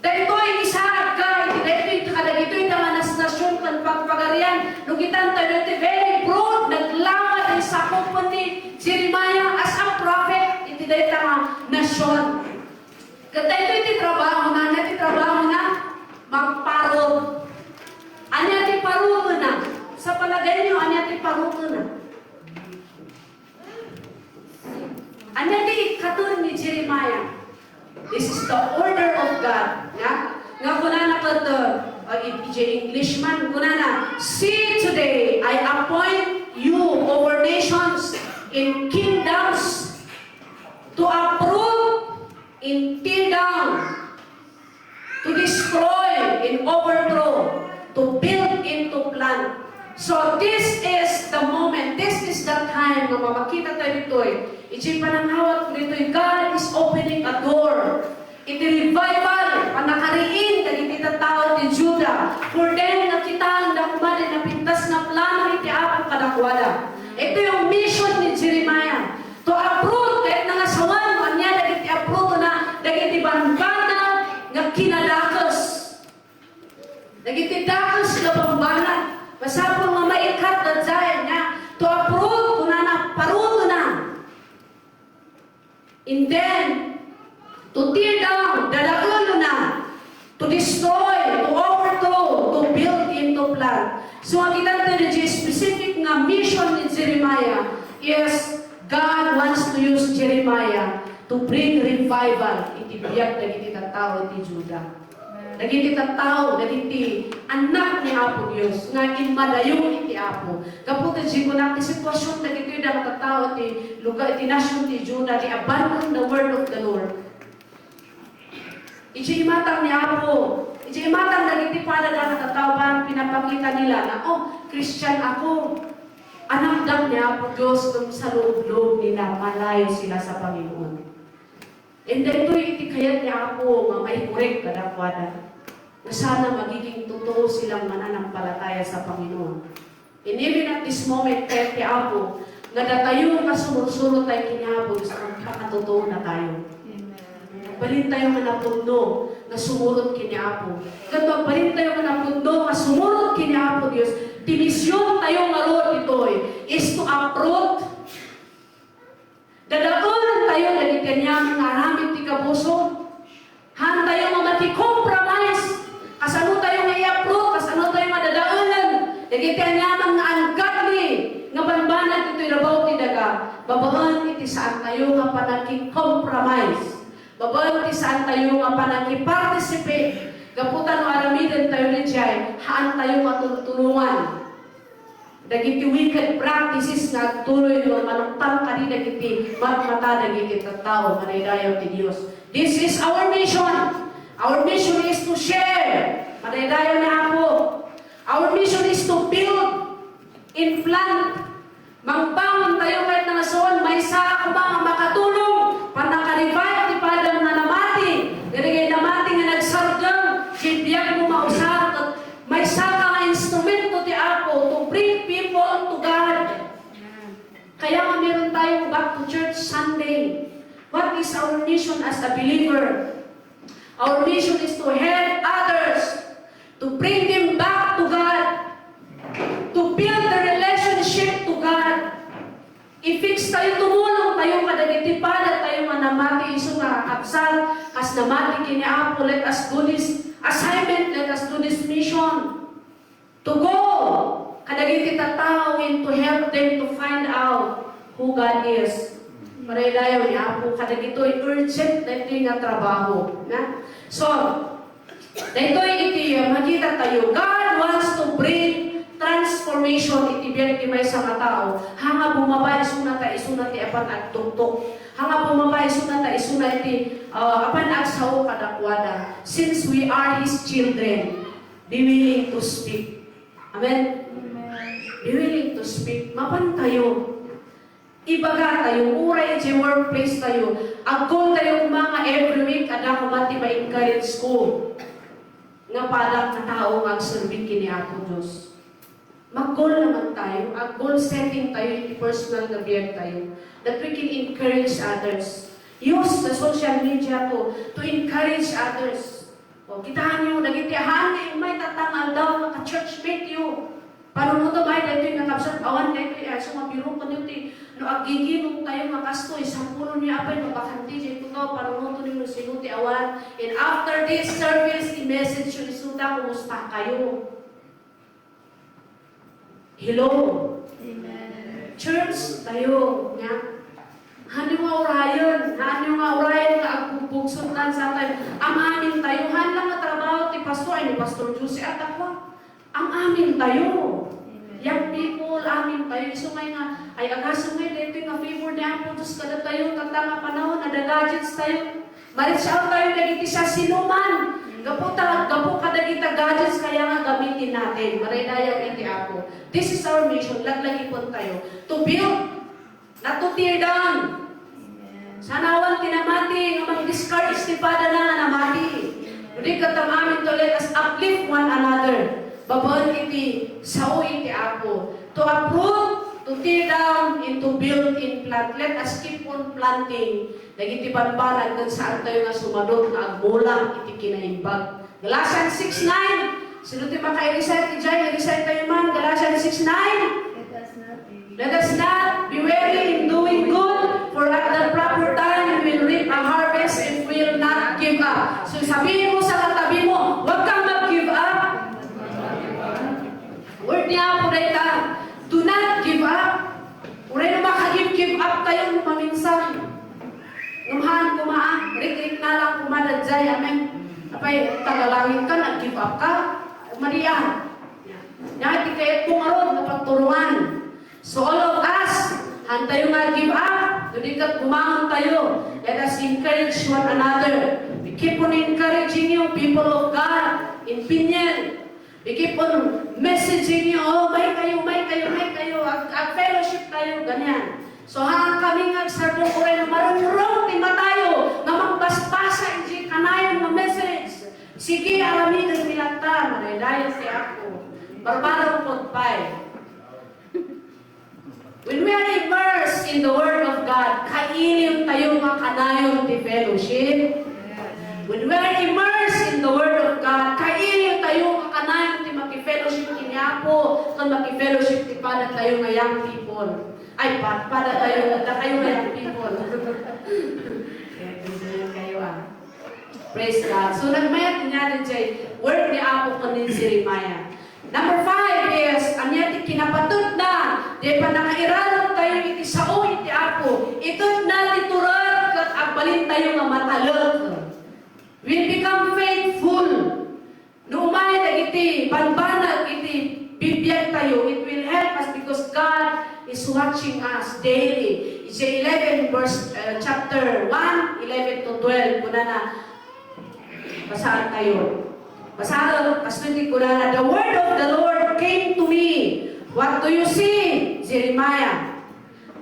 "Daytoy, isaadka iti daytoy kadagitoy nga nasnasion ken pagpagarian." No kitan tayo ditoy very broad, naglawa ti sakupen ni Jeremiah as a prophet iti dayta nga nasion. Ket daytoy ti trabahona, ania ti trabahona? Mangparut. Ania ti parutena? Sa palagayyo, ania ti parutena? Ania ti ikkaton ni Jeremiah? This is the order of God. Nga, nga kunana ket, uh, uh, iti English man, kunana, "See, today I appoint you over nations and kingdoms to uproot and tear down, to destroy and overthrow, to build and to plant." So, this is the moment, this is the time nga mamakita tayo ditoy. Iti panangawat ditoy, God is opening a door. Iti revival, pannakariin dagiti tattao ti Juda. For them, nakitaanda koma ti napintas nga plano iti Apo kadakuada. Ito yung mission ni Jeremiah. To uproot, ket nangasawan, ania dagiti uprootna, dagiti banbanag nga kinadakes. Dagiti dakes nga banbanag. Masapul nga maikkat daydiay nga to uproot, kunana, parutena. And then, to tear down, dadaelona, to destroy, to overthrow, to build, and to plant. So, makita tayo nga specific nga mission ni Jeremiah is God wants to use Jeremiah to bring revival iti biag dagiti tattao iti Juda. Dagiti tattao, dagiti anak ni Apo Dios nga immadayo iti Apo. Gapu ta di kunak ti sitwasyon dagiti dagiti tattao ti lugar, ti nasion ti Juda, they abandon the word of the Lord. Iti imatang ni Apo, iti imatang dagiti pada dagiti tattao, parang pinapakita nila na, "Oh, Christian ako. Anakdak ni Apo Dios," ken sa loob-loob nila, malayo sila sa Panginoon. And daytoy iti kayat ni Apo nga maikorek kadakuada. Nga sana magiging totoo silang mananampalataya sa Panginoon. And even at this moment, kayat ti Apo, nga datayo nga sumursurot tayo kini Apo Dios, magpakatotoo na tayo. Amen. Magbalin tayo nga napudno nga sumurot kini Apo. Ket magbalin tayo nga napudno nga sumurot kini Apo Dios. Ti misyon tayo nga rod ditoy is to uproot. Dadaelan tayo dagiti aniaman nga aramid ti kabuson. Haan tayo nga maki-compromise. Kasano tayo nga i-uproot? Kasano tayo nga dadaelan dagiti aniaman nga ungodly nga banbanag ditoy labaw ti daga? Babaen iti saan tayo nga panaki-compromise. Babaen iti saan tayo nga panaki-participate. Gapu ta no aramiden tayo daydiay, haan tayo nga tultulongan dagiti wicked practices nga agtuloy nga manuktan kadi dagiti matmata dagiti tattao, madaydayaw ti Dios. This is our mission. Our mission is to share. Madaydayaw ni Apo. Our mission is to build and plant. Mangbangon tayo ket nangasawan, maysa a koma nga makatulong, pannaka-revive ti padam nga namati. Dagiti namati nga nagsardeng, ti biagmo mausar, ket maysa ka nga instrumento ti Apo to bring people to God. Kaya nga meron tayong Back to Church Sunday. What is our mission as a believer? Our mission is to help others, to bring them back to God, to build the relationship to God. I-fix tayo, tumulong tayo kadagiti pada tayo nga namati isu nga kabsat, kas namati ken ni Apo, let us do this assignment, let us do this mission. To go kadagiti tattao and to help them to find out who God is. Maraydayaw ni Apo, kadagitoy urgent daytoy nga trabaho, na? So, daytoy iti, uh, makita tayo, God wants to bring transformation iti biag ti maysa nga tao. Haan nga bumaba isuna ta isuna ti apan agtuktok. Haan nga bumaba isuna ta isuna iti, uh, apan agsao kadakuada. Since we are His children, be willing to speak. Amen? Amen. Be willing to speak. Mapan tayo. Ibaga tayo, uray iti workplace tayo. Ag-goal tayo koma nga every week, adda koma ti ma-encourage ko nga padak nga tao nga agserbi ken ni Apo Dios. Mag-goal naman tayo. Ag-goal setting tayo iti personal nga biag tayo. That we can encourage others. Use the social media to, to encourage others. O, kitaenyo, dagiti haan nga immay tatta nga aldaw nga ka-churchmate yo. Panunotom ay daytoy nga kabsat, awan daytoy, ay, so, mabirukonyo ti, no, aggigimong tayo nga kastoy, sampulonyo apay no bakante diay tugaw, panunotonyo no sino ti awan. And after this service, i-message yo isuda, kumusta kayo? Hello? Amen. Church tayo, nga. Haanyo nga urayen, haanyo nga urayen nga agbugbugsotan sa tayo. Am-amin tayo, haan lang nga trabaho ti pastor, ay ni Pastor Jose at ako. Am-amin tayo. Amen. Young people, amin tayo. Isu ngay nga, ay agasem ngay, daytoy nga favor ni Apo Dios kadatayo, tatta nga panahon, adda gadgets tayo. Ma-reach out tayo dagiti siasinoman. Gapu ta, gapu kadagita gadgets kaya nga gamitin natin. Maraydayaw iti Apo. This is our mission. Laglagipen tayo. To build, not to tear down. Amen. Sana awan ti namati nga mang-discourage ti padana nga namati. Amen. Kundi ket am-amin to, let us uplift one another. Babaen iti sao iti Apo. To uproot, to tear down, and to build and plant. Let us keep on planting. Dagiti bambanag ket saantayo nga sumadot nga agmulang iti kinaimbag. Galatians six nine. Sino ti maka-recite idiay? I-recite tayo man. Galatians six nine. Let us not be Let us not be weary in doing good, for at the proper time we will reap a harvest if we will not give up. So, sabihin mo sa katabi mo, "Huwag kang mag-give up." Word ni Apo dayta, "Do not give up." Uray no maka-give, give up tayo no maminsan. Ngem haan koma, rikrikna lang koma daydiay, amen. Apay, taga langit ka, nag-give up ka? Madi a. Nia ti kayatko ngarud nga pagturongan. So all of us, haan tayo nga give up, no di ket bumangon tayo. Let us encourage one another. We keep on encouraging you, people of God, in Piniel. We keep on messaging you, "Oh, may kayo, may kayo, may kayo, ag, ag-fellowship tayo," ganyan. So, haan kami nga agsardeng uray no marungrong ti matayo nga mangbagbasa iti kanayon nga message. Sige, aramiden mi latta, maraydayaw ti Apo. Barbaro pod pay. When we are immersed in the Word of God, kailiw tayo nga kanayon ti fellowship. When we are immersed in the Word of God, kailiw tayo nga kanayon ti maki-fellowship ken ni Apo, ken maki-fellowship ti padatayo nga young people. Ay, pa-, padatayo, dakayo nga young people. Kaya, kayo, ah. Praise God. So, nagmayat niya din siya, word ni Apo kunin Jeremiah. Number five is, ania ti kinapatutna, di pannakairarem tayo iti sao iti Apo. Itutna ti tured ket agbalin tayo nga matalek. We become faithful. No umay dagiti bambanag iti bibiag tayo, it will help us because God is watching us daily. It's eleven verse, uh, chapter one, eleven to twelve. Kunana, Basaan tayo. Basaan, kastoy ti kunana, "The word of the Lord came to me. What do you see, Jeremiah?"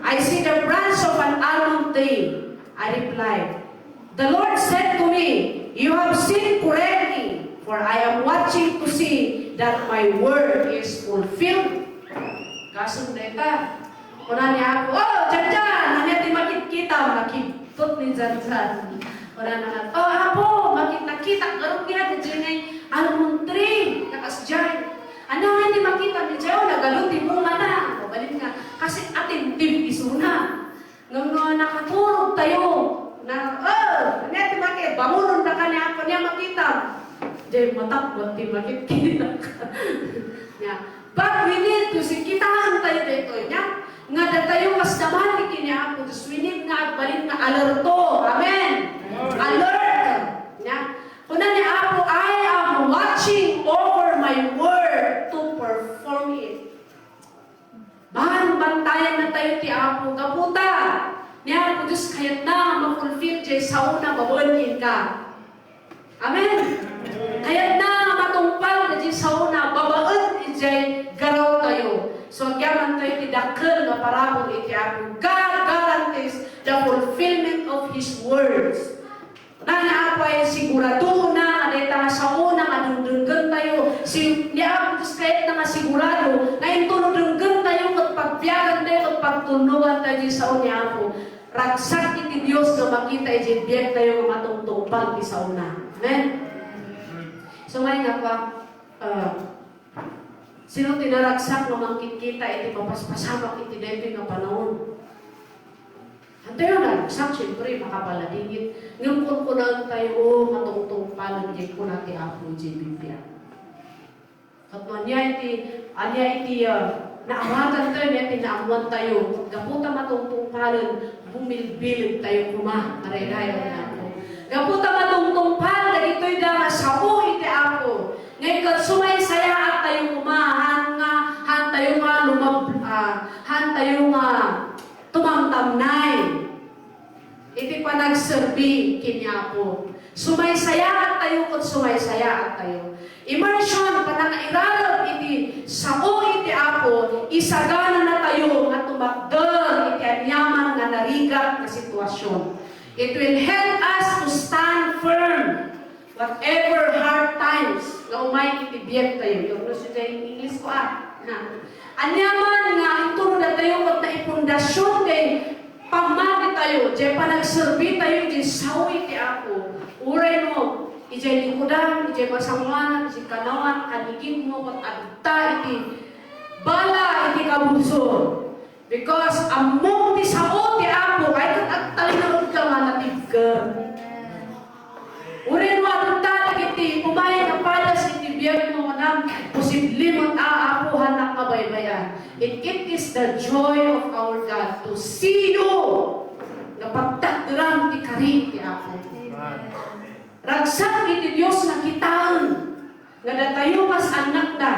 "I see the branch of an almond tree," I replied. "The Lord said to me, 'You have seen correctly, for I am watching to see that my word is fulfilled.'" Kasunod na ita. Kuna ni Apo, "Oh, Janjan, ania ti makitkita?" Makibtut ni Janjan. Kuna na, "Oh, Apo, makit-, nakita, garud nga, di ngay almond tree, kakas jay. Ania nga ti makita mi jay, oh, nagalu ti bunga na." Mabalin nga, kasi attentive isuna. Ngem no nakaturog tayo, Na, oh, ania ti makit, bangonon daka ni Apo, ania makitam? Diay matak, wan ti makit, kita. Nia. But we need to see, kitaen tayo daytoy, nia? Nga datayo kas damati ken ni Apo Dios, we need nga agbalin nga alerto. Amen? Alert. Nia. Kuna ni Apo, "I am watching over my word to perform it." Banbantayan na tayo ti Apo. Gapu ta, ni Apo Dios kayatna nga ma-fulfill diay saona babaen kenka. Amen. Kayatna nga matungpal diay saona babaen idiay garaw tayo. So, agyaman tayo ti dakkel nga parabur iti Apo. God guarantees the fulfillment of His words. Kuna ni Apo ay sigurado na nga dayta nga saona nga dengdenggen tayo. Si, ni Apo Dios kayatna nga sigurado nga inton denggen tayo ket pagbiagan tayo ket pagtulnogan tayo diay sao ni Apo. Ragsak iti Dios nga makita iti biag tayo nga matungtungpal ti saona. Amen? So, ngayon nga pa, ah, sino ti naragsak nga mangkitkita iti mapaspasamak iti daytoy nga panaon? Antayo naragsak, siyempre, makapaladingit. Ngem kunkunaen tayo, "O, matungtungpalen diay kuna ti Apo idiay Biblia." Ket no ania iti, ania iti, ah, naaragan tayo, ania iti naammuan tayo, gapu ta matungtungpalen, bumilbileg tayo koma, karayrayaw ni Apo. Gapu ta matungtungpal, dagitoy da nga sao iti Apo. Ngay ket sumaysayaat tayo koma, han nga, han tayo nga lumab-, ah, han tayo nga tumamtamnay iti panagserbi ken ni Apo. Sumaysayaat tayo ket sumaysayaat tayo. Immersion, panangairarag iti sao iti Apo, isagana na tayo nga tumakder iti aniaman nga narigat nga sitwasyon. It will help us to stand firm whatever hard times nga umay iti biag tayo. Yung gusto dyan yung English ko, ah. Ha? Aniaman nga intunoda tayo ket naipundasyon ti pammati tayo, diay panagserbi tayo, diay sao iti Apo. Uray no, idiay likudan, idiay masangoanan, idiay kanawan, anigidmo, ket adda iti bala iti kabusor. Because ammom ti sao ti Apo, ay ket agtalinaedka nga natibker. Uray no adda dagiti umay nga padas iti biagmo, kunam, posible met a, Apo, hannak nga baybay-an. It, it is the joy of our God to see you nga pagtakderam ti kari ti Apo. Ragsak iti Dios nga kitaen nga datayo kas annakna,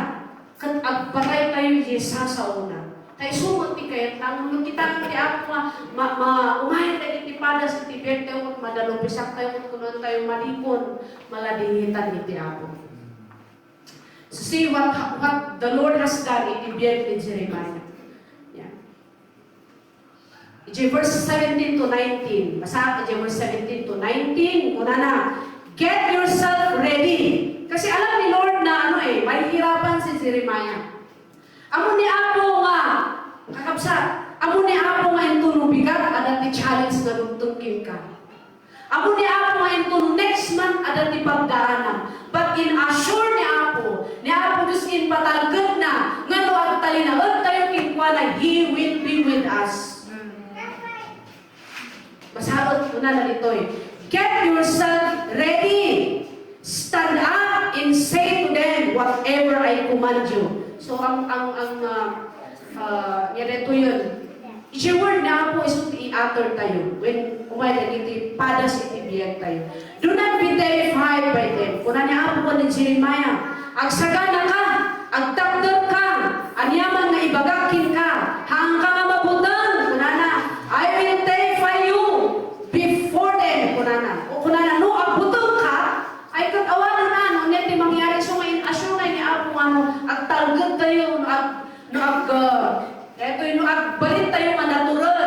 ket agpatay tayo iti sasaona. Ta isu met ti kayatna, no kitaen ti Apo nga ma-, ma-, umay dagiti padas iti biag tayo, ket madalupisak tayo, ket kunoen tayo, "Malipon, maladingitan iti Apo." So see what, what the Lord has done iti biag ni Jeremiah. Yeah. Iti verse seventeen to nineteen. Basa, iti verse seventeen to nineteen. Kunana, "Get yourself ready." Kasi alam ni Lord na ano eh, mahihirapan si Jeremiah. Ammo ni Apo nga, kakabsat, ammo ni Apo nga inton bigat, adda ti challenge nga dumteng kenka. Ammo ni Apo nga inton next month, adda ti pagdaanam. But in-assure ni Apo, ni Apo Dios inpatalgedna, nga no agtalinaed tayo kenkuana, He will be with us. Basaen, kunana ditoy, "Get yourself ready. Stand up and say to them whatever I command you." So, ang, ang, ang, ah, ah, nga ditoy yun, iti word ni Apo isu ti i-utter tayo when umay dagiti padas iti biag tayo. "Do not be terrified by them." Kuna ni Apo ken ni Jeremiah, "Agsaganaka, agtakderka, aniaman nga ibagak kenka, haanka nga mabuteng," kunana, "I will terrify you before them," kunana. O kunana, no agbutengka, ay ket awanen a, no, ania ti mangyari. So, ngayon, assure ngay ni Apo nga no agtalged tayo, no ag-, no ag-, ah, Daytoy no agbalin tayo nga natural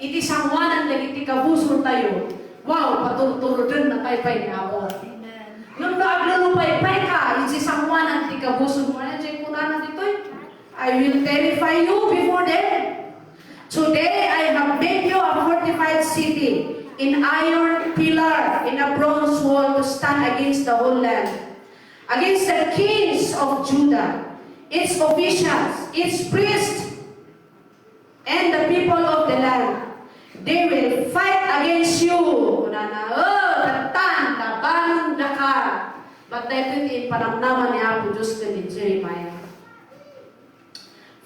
iti sangoanan dagiti kabusor tayo. Wow, paturturoden na pay pay ni Apo. Amen. Ngem no aglulupaypay ka iti sangoanan ti kabusor mo, ano diay kunana ditoy? "I will terrify you before them. Today I have made you a fortified city, an iron pillar, and a bronze wall to stand against the whole land, against the kings of Judah, its officials, its priests, and the people of the land. They will fight against you. Kunana, "Oh, dattan, labanandaka." But daytoy ti panamnama ni Apo Dios ken ni Jeremiah.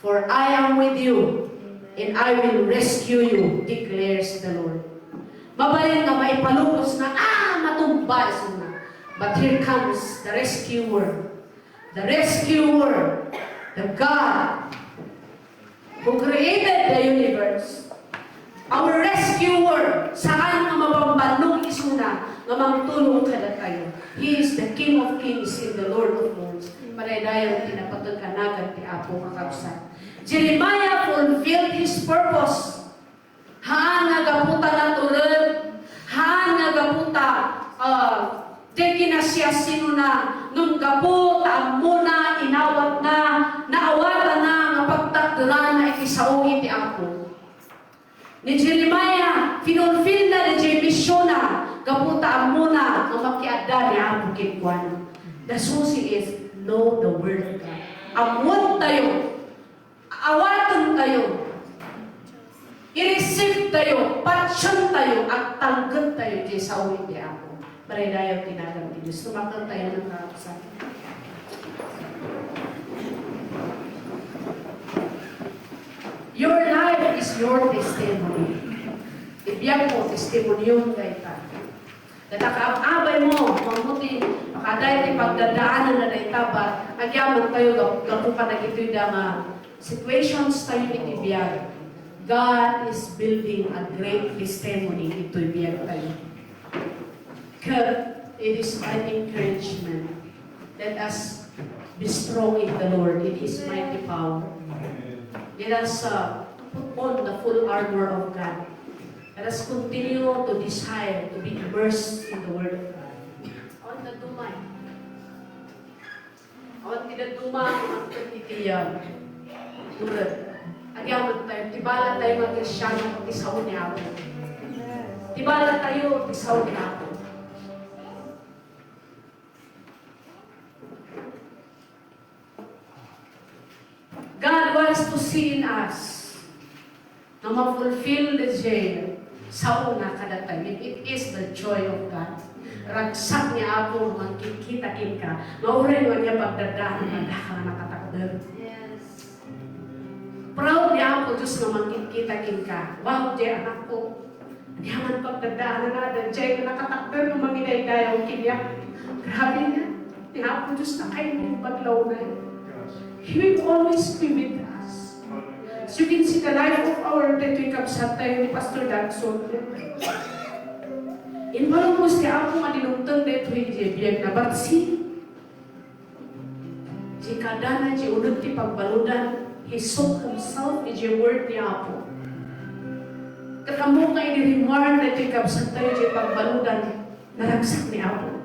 "For I am with you, and I will rescue you," declares the Lord. Mabalin nga maipalubos na, ah, matumba isuna. But here comes the rescuer. The rescuer, the God who created the universe. Our rescuer, saan nga mabambannog isuna nga mangtulong kadatayo. He is the King of Kings and the Lord of Lords. Madaydayaw ti napateg a nagan ti Apo, kakabsat. Jeremiah fulfilled his purpose. Haan nga gapu ta natured, haan nga gapu ta, ah, di kinasiasinona, ngem gapu ta ammona, inawatna, naawatana nga pagtakderana iti sao iti Apo. Ni Jeremiah, finulfillna daydiay missionna gapu ta ammona nga makiadda ni Apo kenkuana. The susi is know the word of God. Ammoentayo, awatentayo, i-receive tayo, patien tayo, agtalged tayo, diay sao iti Apo. Madaydayaw ti nagan ti Dios. Tumakel tayo ng kakabsat. Your life is your testimony. Ti biagmo, testimoniom dayta. Dayta kaab-abay mo, ammo ti, makada iti pagdadaanan na dayta, ba, agyaman tayo, gap-, gapu kadagitoy da nga situations tayo iti biag. God is building a great testimony itoy biag tayo. Ket it is my encouragement. Let us be strong in the Lord, in His mighty power. Let us, uh, put on the full armor of God. Let us continue to desire to be immersed in the Word of God. On the dumay. Awan ti dadduma, awan ti, ah, tured. Agyaman tayo, ti bala tayo nga Kristiano, ti sao ni Apo. Ti bala tayo, ti sao ni Apo. God wants to see in us nga ma-fulfill daydiay saona kadatayo. It is the joy of God. Ragsak ni Apo nga mangkitkita kenka nga uray no ania pagdadaan, addaka nga nakatakder. Yes. Proud ni Apo Dios nga mangkitkita kenka. Wow, diay anakko. Ania man pagdadaan nga, daydiay nga nakatakder nga mangidaydayaw kaniak. Grabe niya. Ni Apo Dios, nakainit paglawnay. He will always be with us. As you can see the life of our daytoy kabsat tayo ni Pastor Dagson. Impalubos ti Apo nga dinumteng daytoy idiay biagna. But see, di kadana, di uneg ti pagbaludan, he soaked himself idiay word ni Apo. Ket ammo nga idi rimmuar daytoy kabsat tayo idiay pagbaludan, naragsak ni Apo.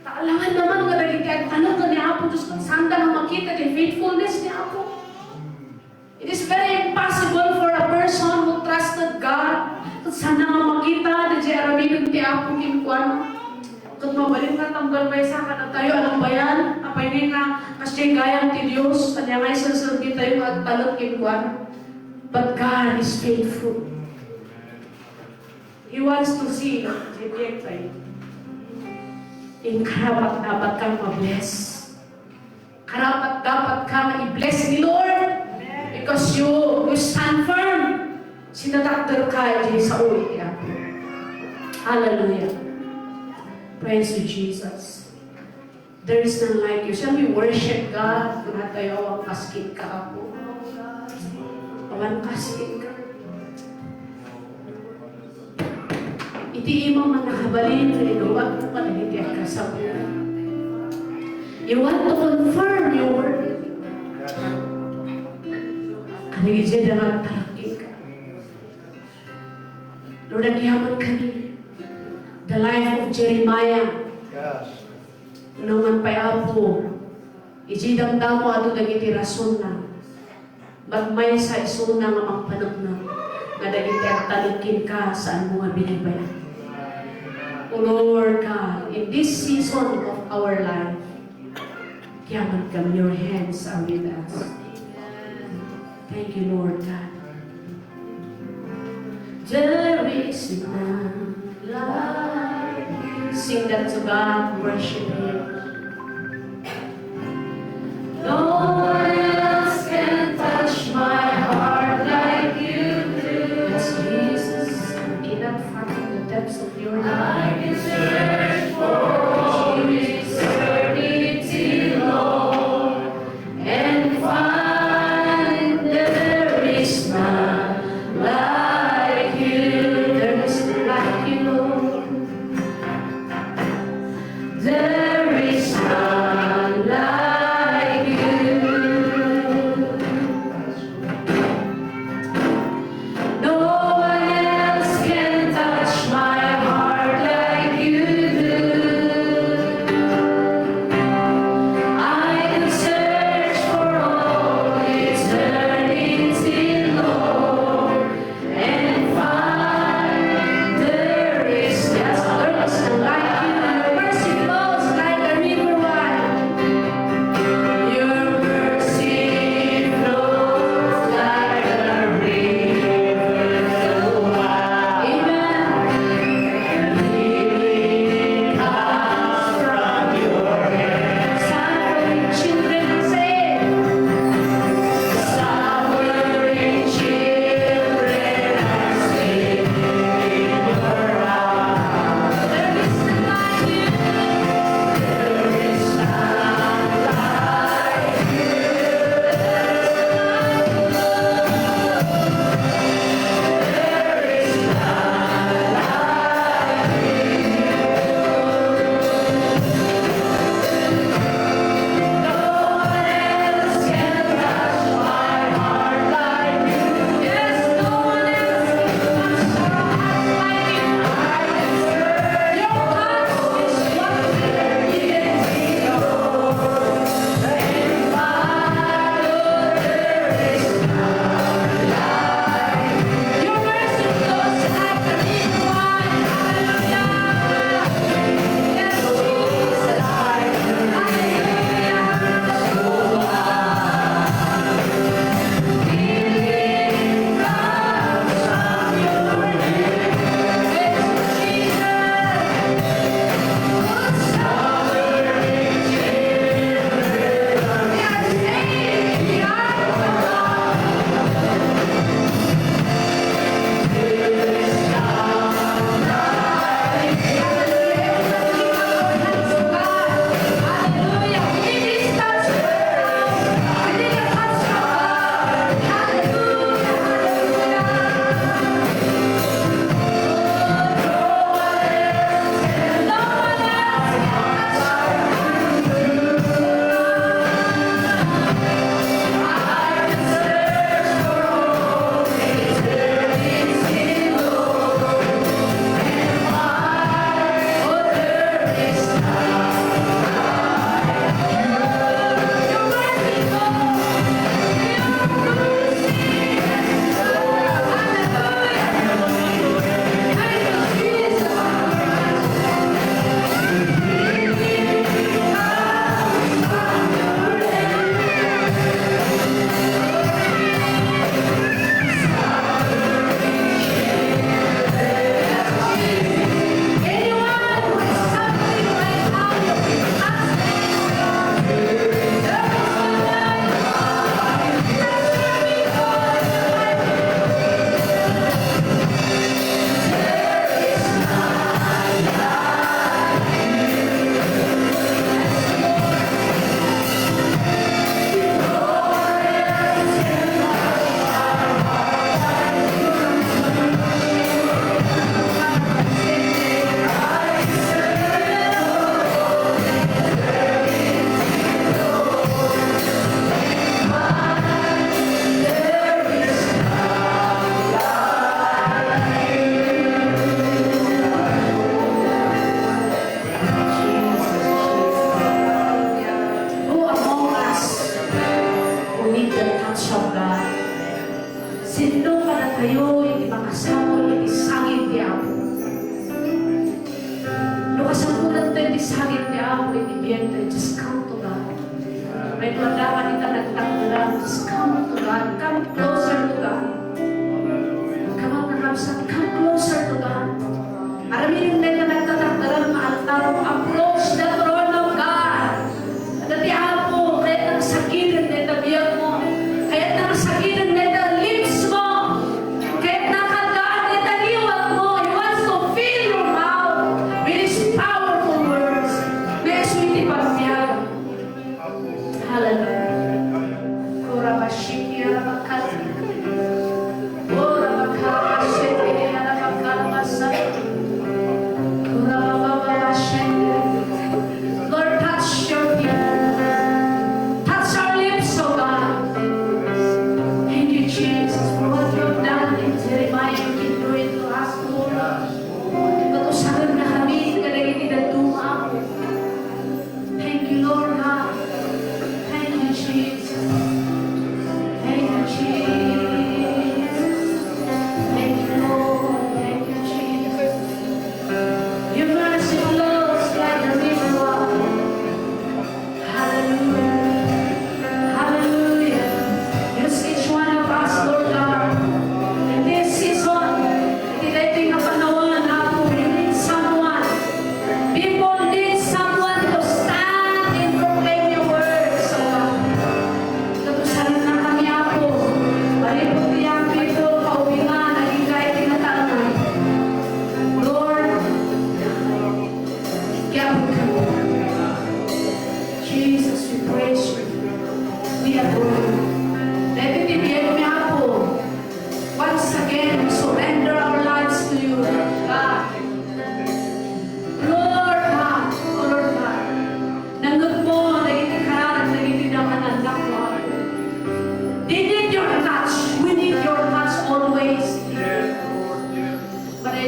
Ta alangan naman nga dagiti agtalek ni Apo Dios, ket saanda nga makita ti faithfulness ni Apo. It is very impossible for a person who trusted God, ket saanda nga makita daydiay aramiden ti Apo kenkuana. Ket mabalin nga tunggal maysa kadatayo, ano ba yan? Apay ni nga, kasdiay gayam ti Dios, ania nga iserserbi tayo nga agtalek kenkuana? But God is faithful. He wants to see diay biag tayo. Inkarapat-dapat kang ma-bless. Karapat-dapat ka nga i-bless ni Lord. Because you, you stand firm. Sinatakder ka diay sao iti Apo. Hallelujah. Praise you, Jesus. There is none like you. Shall we worship God? Kuna tayo, awan kas kenka, Apo. Awan kas kenka. Iti imam a nakabalin, inuwat mo kadagiti agkasaput. You want to confirm your word. Kadagiti dagiti agtalek kenka. Lord, agyaman kami. The life of Jeremiah. Yes. Nungan pay, Apo, idiay damdamo adu dagiti rasonna. Maysa isuna nga mangpaneknek nga dagiti agtalek kenka, saanmo nga binaybay-an. O Lord God, in this season of our life, agyaman kami, your hands are with us. Thank you, Lord God. There is none like you. Sing that to God, worship Him. No one else can touch my heart like you do. Yes, Jesus, enough from the depths of your love. I can search for all eternity, Lord, and find there is none like you. There is none like you, Lord. There is none like you. No one else can touch my heart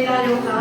Kayo ka,